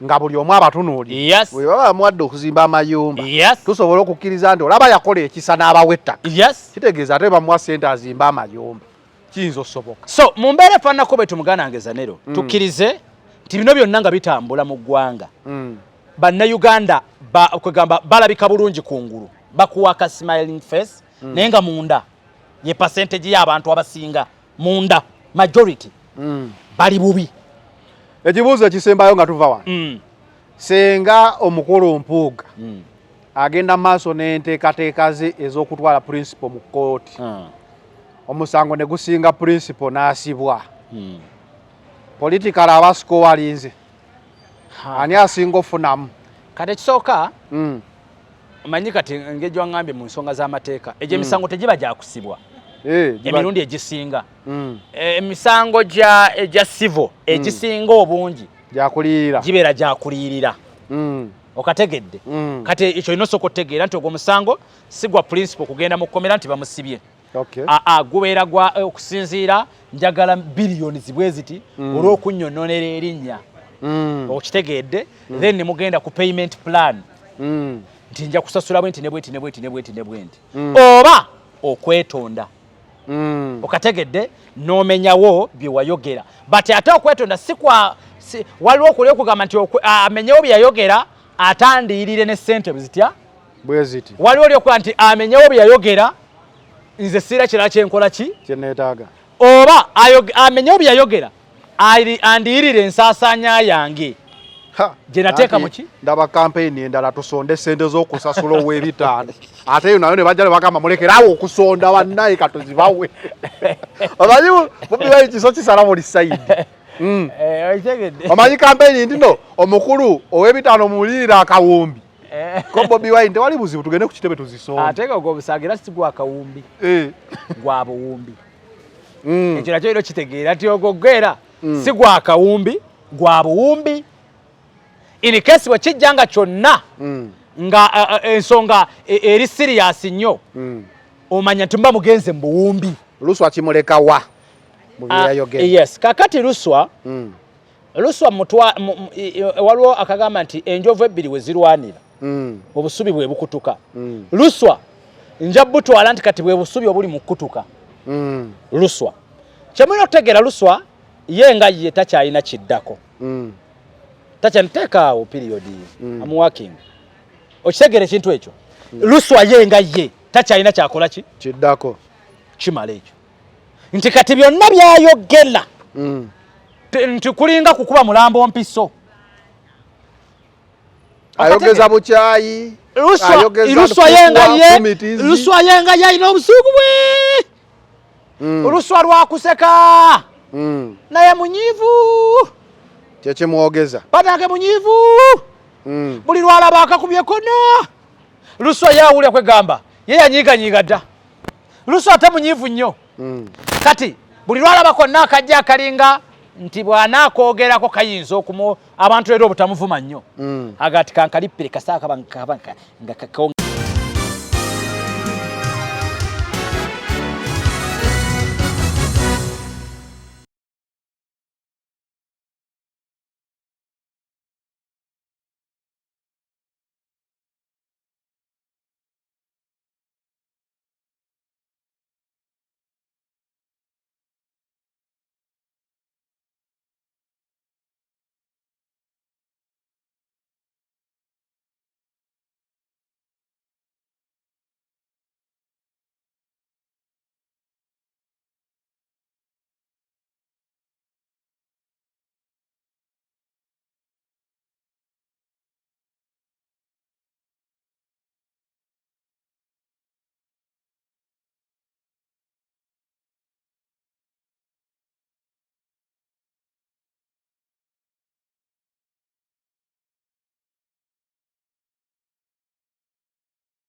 nga buli omu abatunuulira, bwe baba bamuwadde okuzimba amayumba, tusobola okukkiriza nti olaba yakola ekisa n'abawa ettaka, kitegeeza ate bamuwa ssente azimbe amayumba, kiyinza okusoboka. So mu mbeera efaananako bwetu, muganda wange Zanero, tukkirize nti bino byonna nga bitambula mu ggwanga, bannayuganda kwegamba balabika bulungi kungulu, bakuwa ka smiling face, naye nga munda ye percentage y'abantu abasinga munda, majority, bali bubi. Ekibuuzo ekisembayo nga tuva wano: senga omukulu Mpuuga agenda maaso n'enteekateeka ze ez'okutwala principal mu kkooti, omusango ne gusinga principal n'asibwa, political abasiko walinze ani asinga ofunamu? Kati ekisooka, omanyi kati engeri gyaŋŋambye mu nsonga z'amateeka egyo, emisango tegiba gyakusibwa. Emirundi egisinga, emisango egya civil egisinga obungi gyakuliyirira. Gibeera gyakuliyirira. Okategedde? Kati ekyo olina osooka otegeera nti ogwo omusango si gwa principal kugenda mu kkomera nti bamusibye. Aa, gubeera gwa okusinziira njagala biliyoni zibwe ziti olw'okunnyonnonera erinnya. Okitegeedde? Then ne mugenda ku payment plan nti nja kusasula bwenti ne bwenti ne bwenti ne bwenti ne bwenti, oba okwetonda. Okategedde? N'omenyawo bye wayogera, but ate okwetonda si kwa si, waliwo okuli okugamba nti amenyewo bye yayogera atandiirire ne ssente zitya. Bwe ziti. Waliwo oli okuba nti amenyewo bye yayogera, nze siira kirala kyenkola ki kyeneetaaga. Oba amenyewo bye yayogera, andiyirire ensaasaanya yange gye nateeka Anti mu ki? Ndaba kampeyini endala, tusonde sente z'okusasula ow'ebitaano, ate eyo nayo ne bajja ne bagamba mulekerawo okusonda, bannaye katuzibawe. Omanyi Bobi Wine kiso kisala buli side. Okitegedde? Omanyi kampeyini nti no omukulu ow'ebitaano muwulirira akawumbi ko Bobi Wine, tewali buzibu, tugende ku kitebe tuzisonde. Ate nga ogwo omusango era si gwa kawumbi, gwa buwumbi. Ekyo nakyo era okitegeera nti ogwo gwe era si gwa kawumbi, gwa buwumbi. In case bwe kijja nga kyonna nga ensonga eri serious nnyo, omanya nti muba mugenze mu buwumbi. Luswa kimulekawa mu bye yayogera? Yes, kakati Luswa, Luswa mutwa waliwo akagamba nti enjovu ebbiri we zirwanira, obusubi bwe bukutuka. Luswa nja butwala nti kati bwe busubi obuli mu kukutuka. Luswa kyemulina okutegeera, Luswa ye nga ye takyalina kiddako. Takyaliteekaawo period. Am working. Okitegeera ekintu ekyo? Luswa ye nga ye takyalina kyakola ki kiddako. Kimala ekyo nti kati byonna byayogera nti kulinga kukuba mulambo mpiso. Ayogeza bukyayi. Luswa Ayogeza Luswa yenga ye fumitizi. Luswa yenga ye alina obusungu bwe. Luswa lwakuseka, naye munyiivu. Kyekimwogeza. Banange munyiivu. Buli lwalaba akakubye kona. Luswa yawulya kwegamba ye yanyiiganyiiga dda. Luswa ate munyiivu nnyo. Kati buli lwalaba konna akajja akalinga nti bw'anaakoogerako kayinza okumu abantu era obutamuvuma nnyo, agati kankalippire kasa kaba nga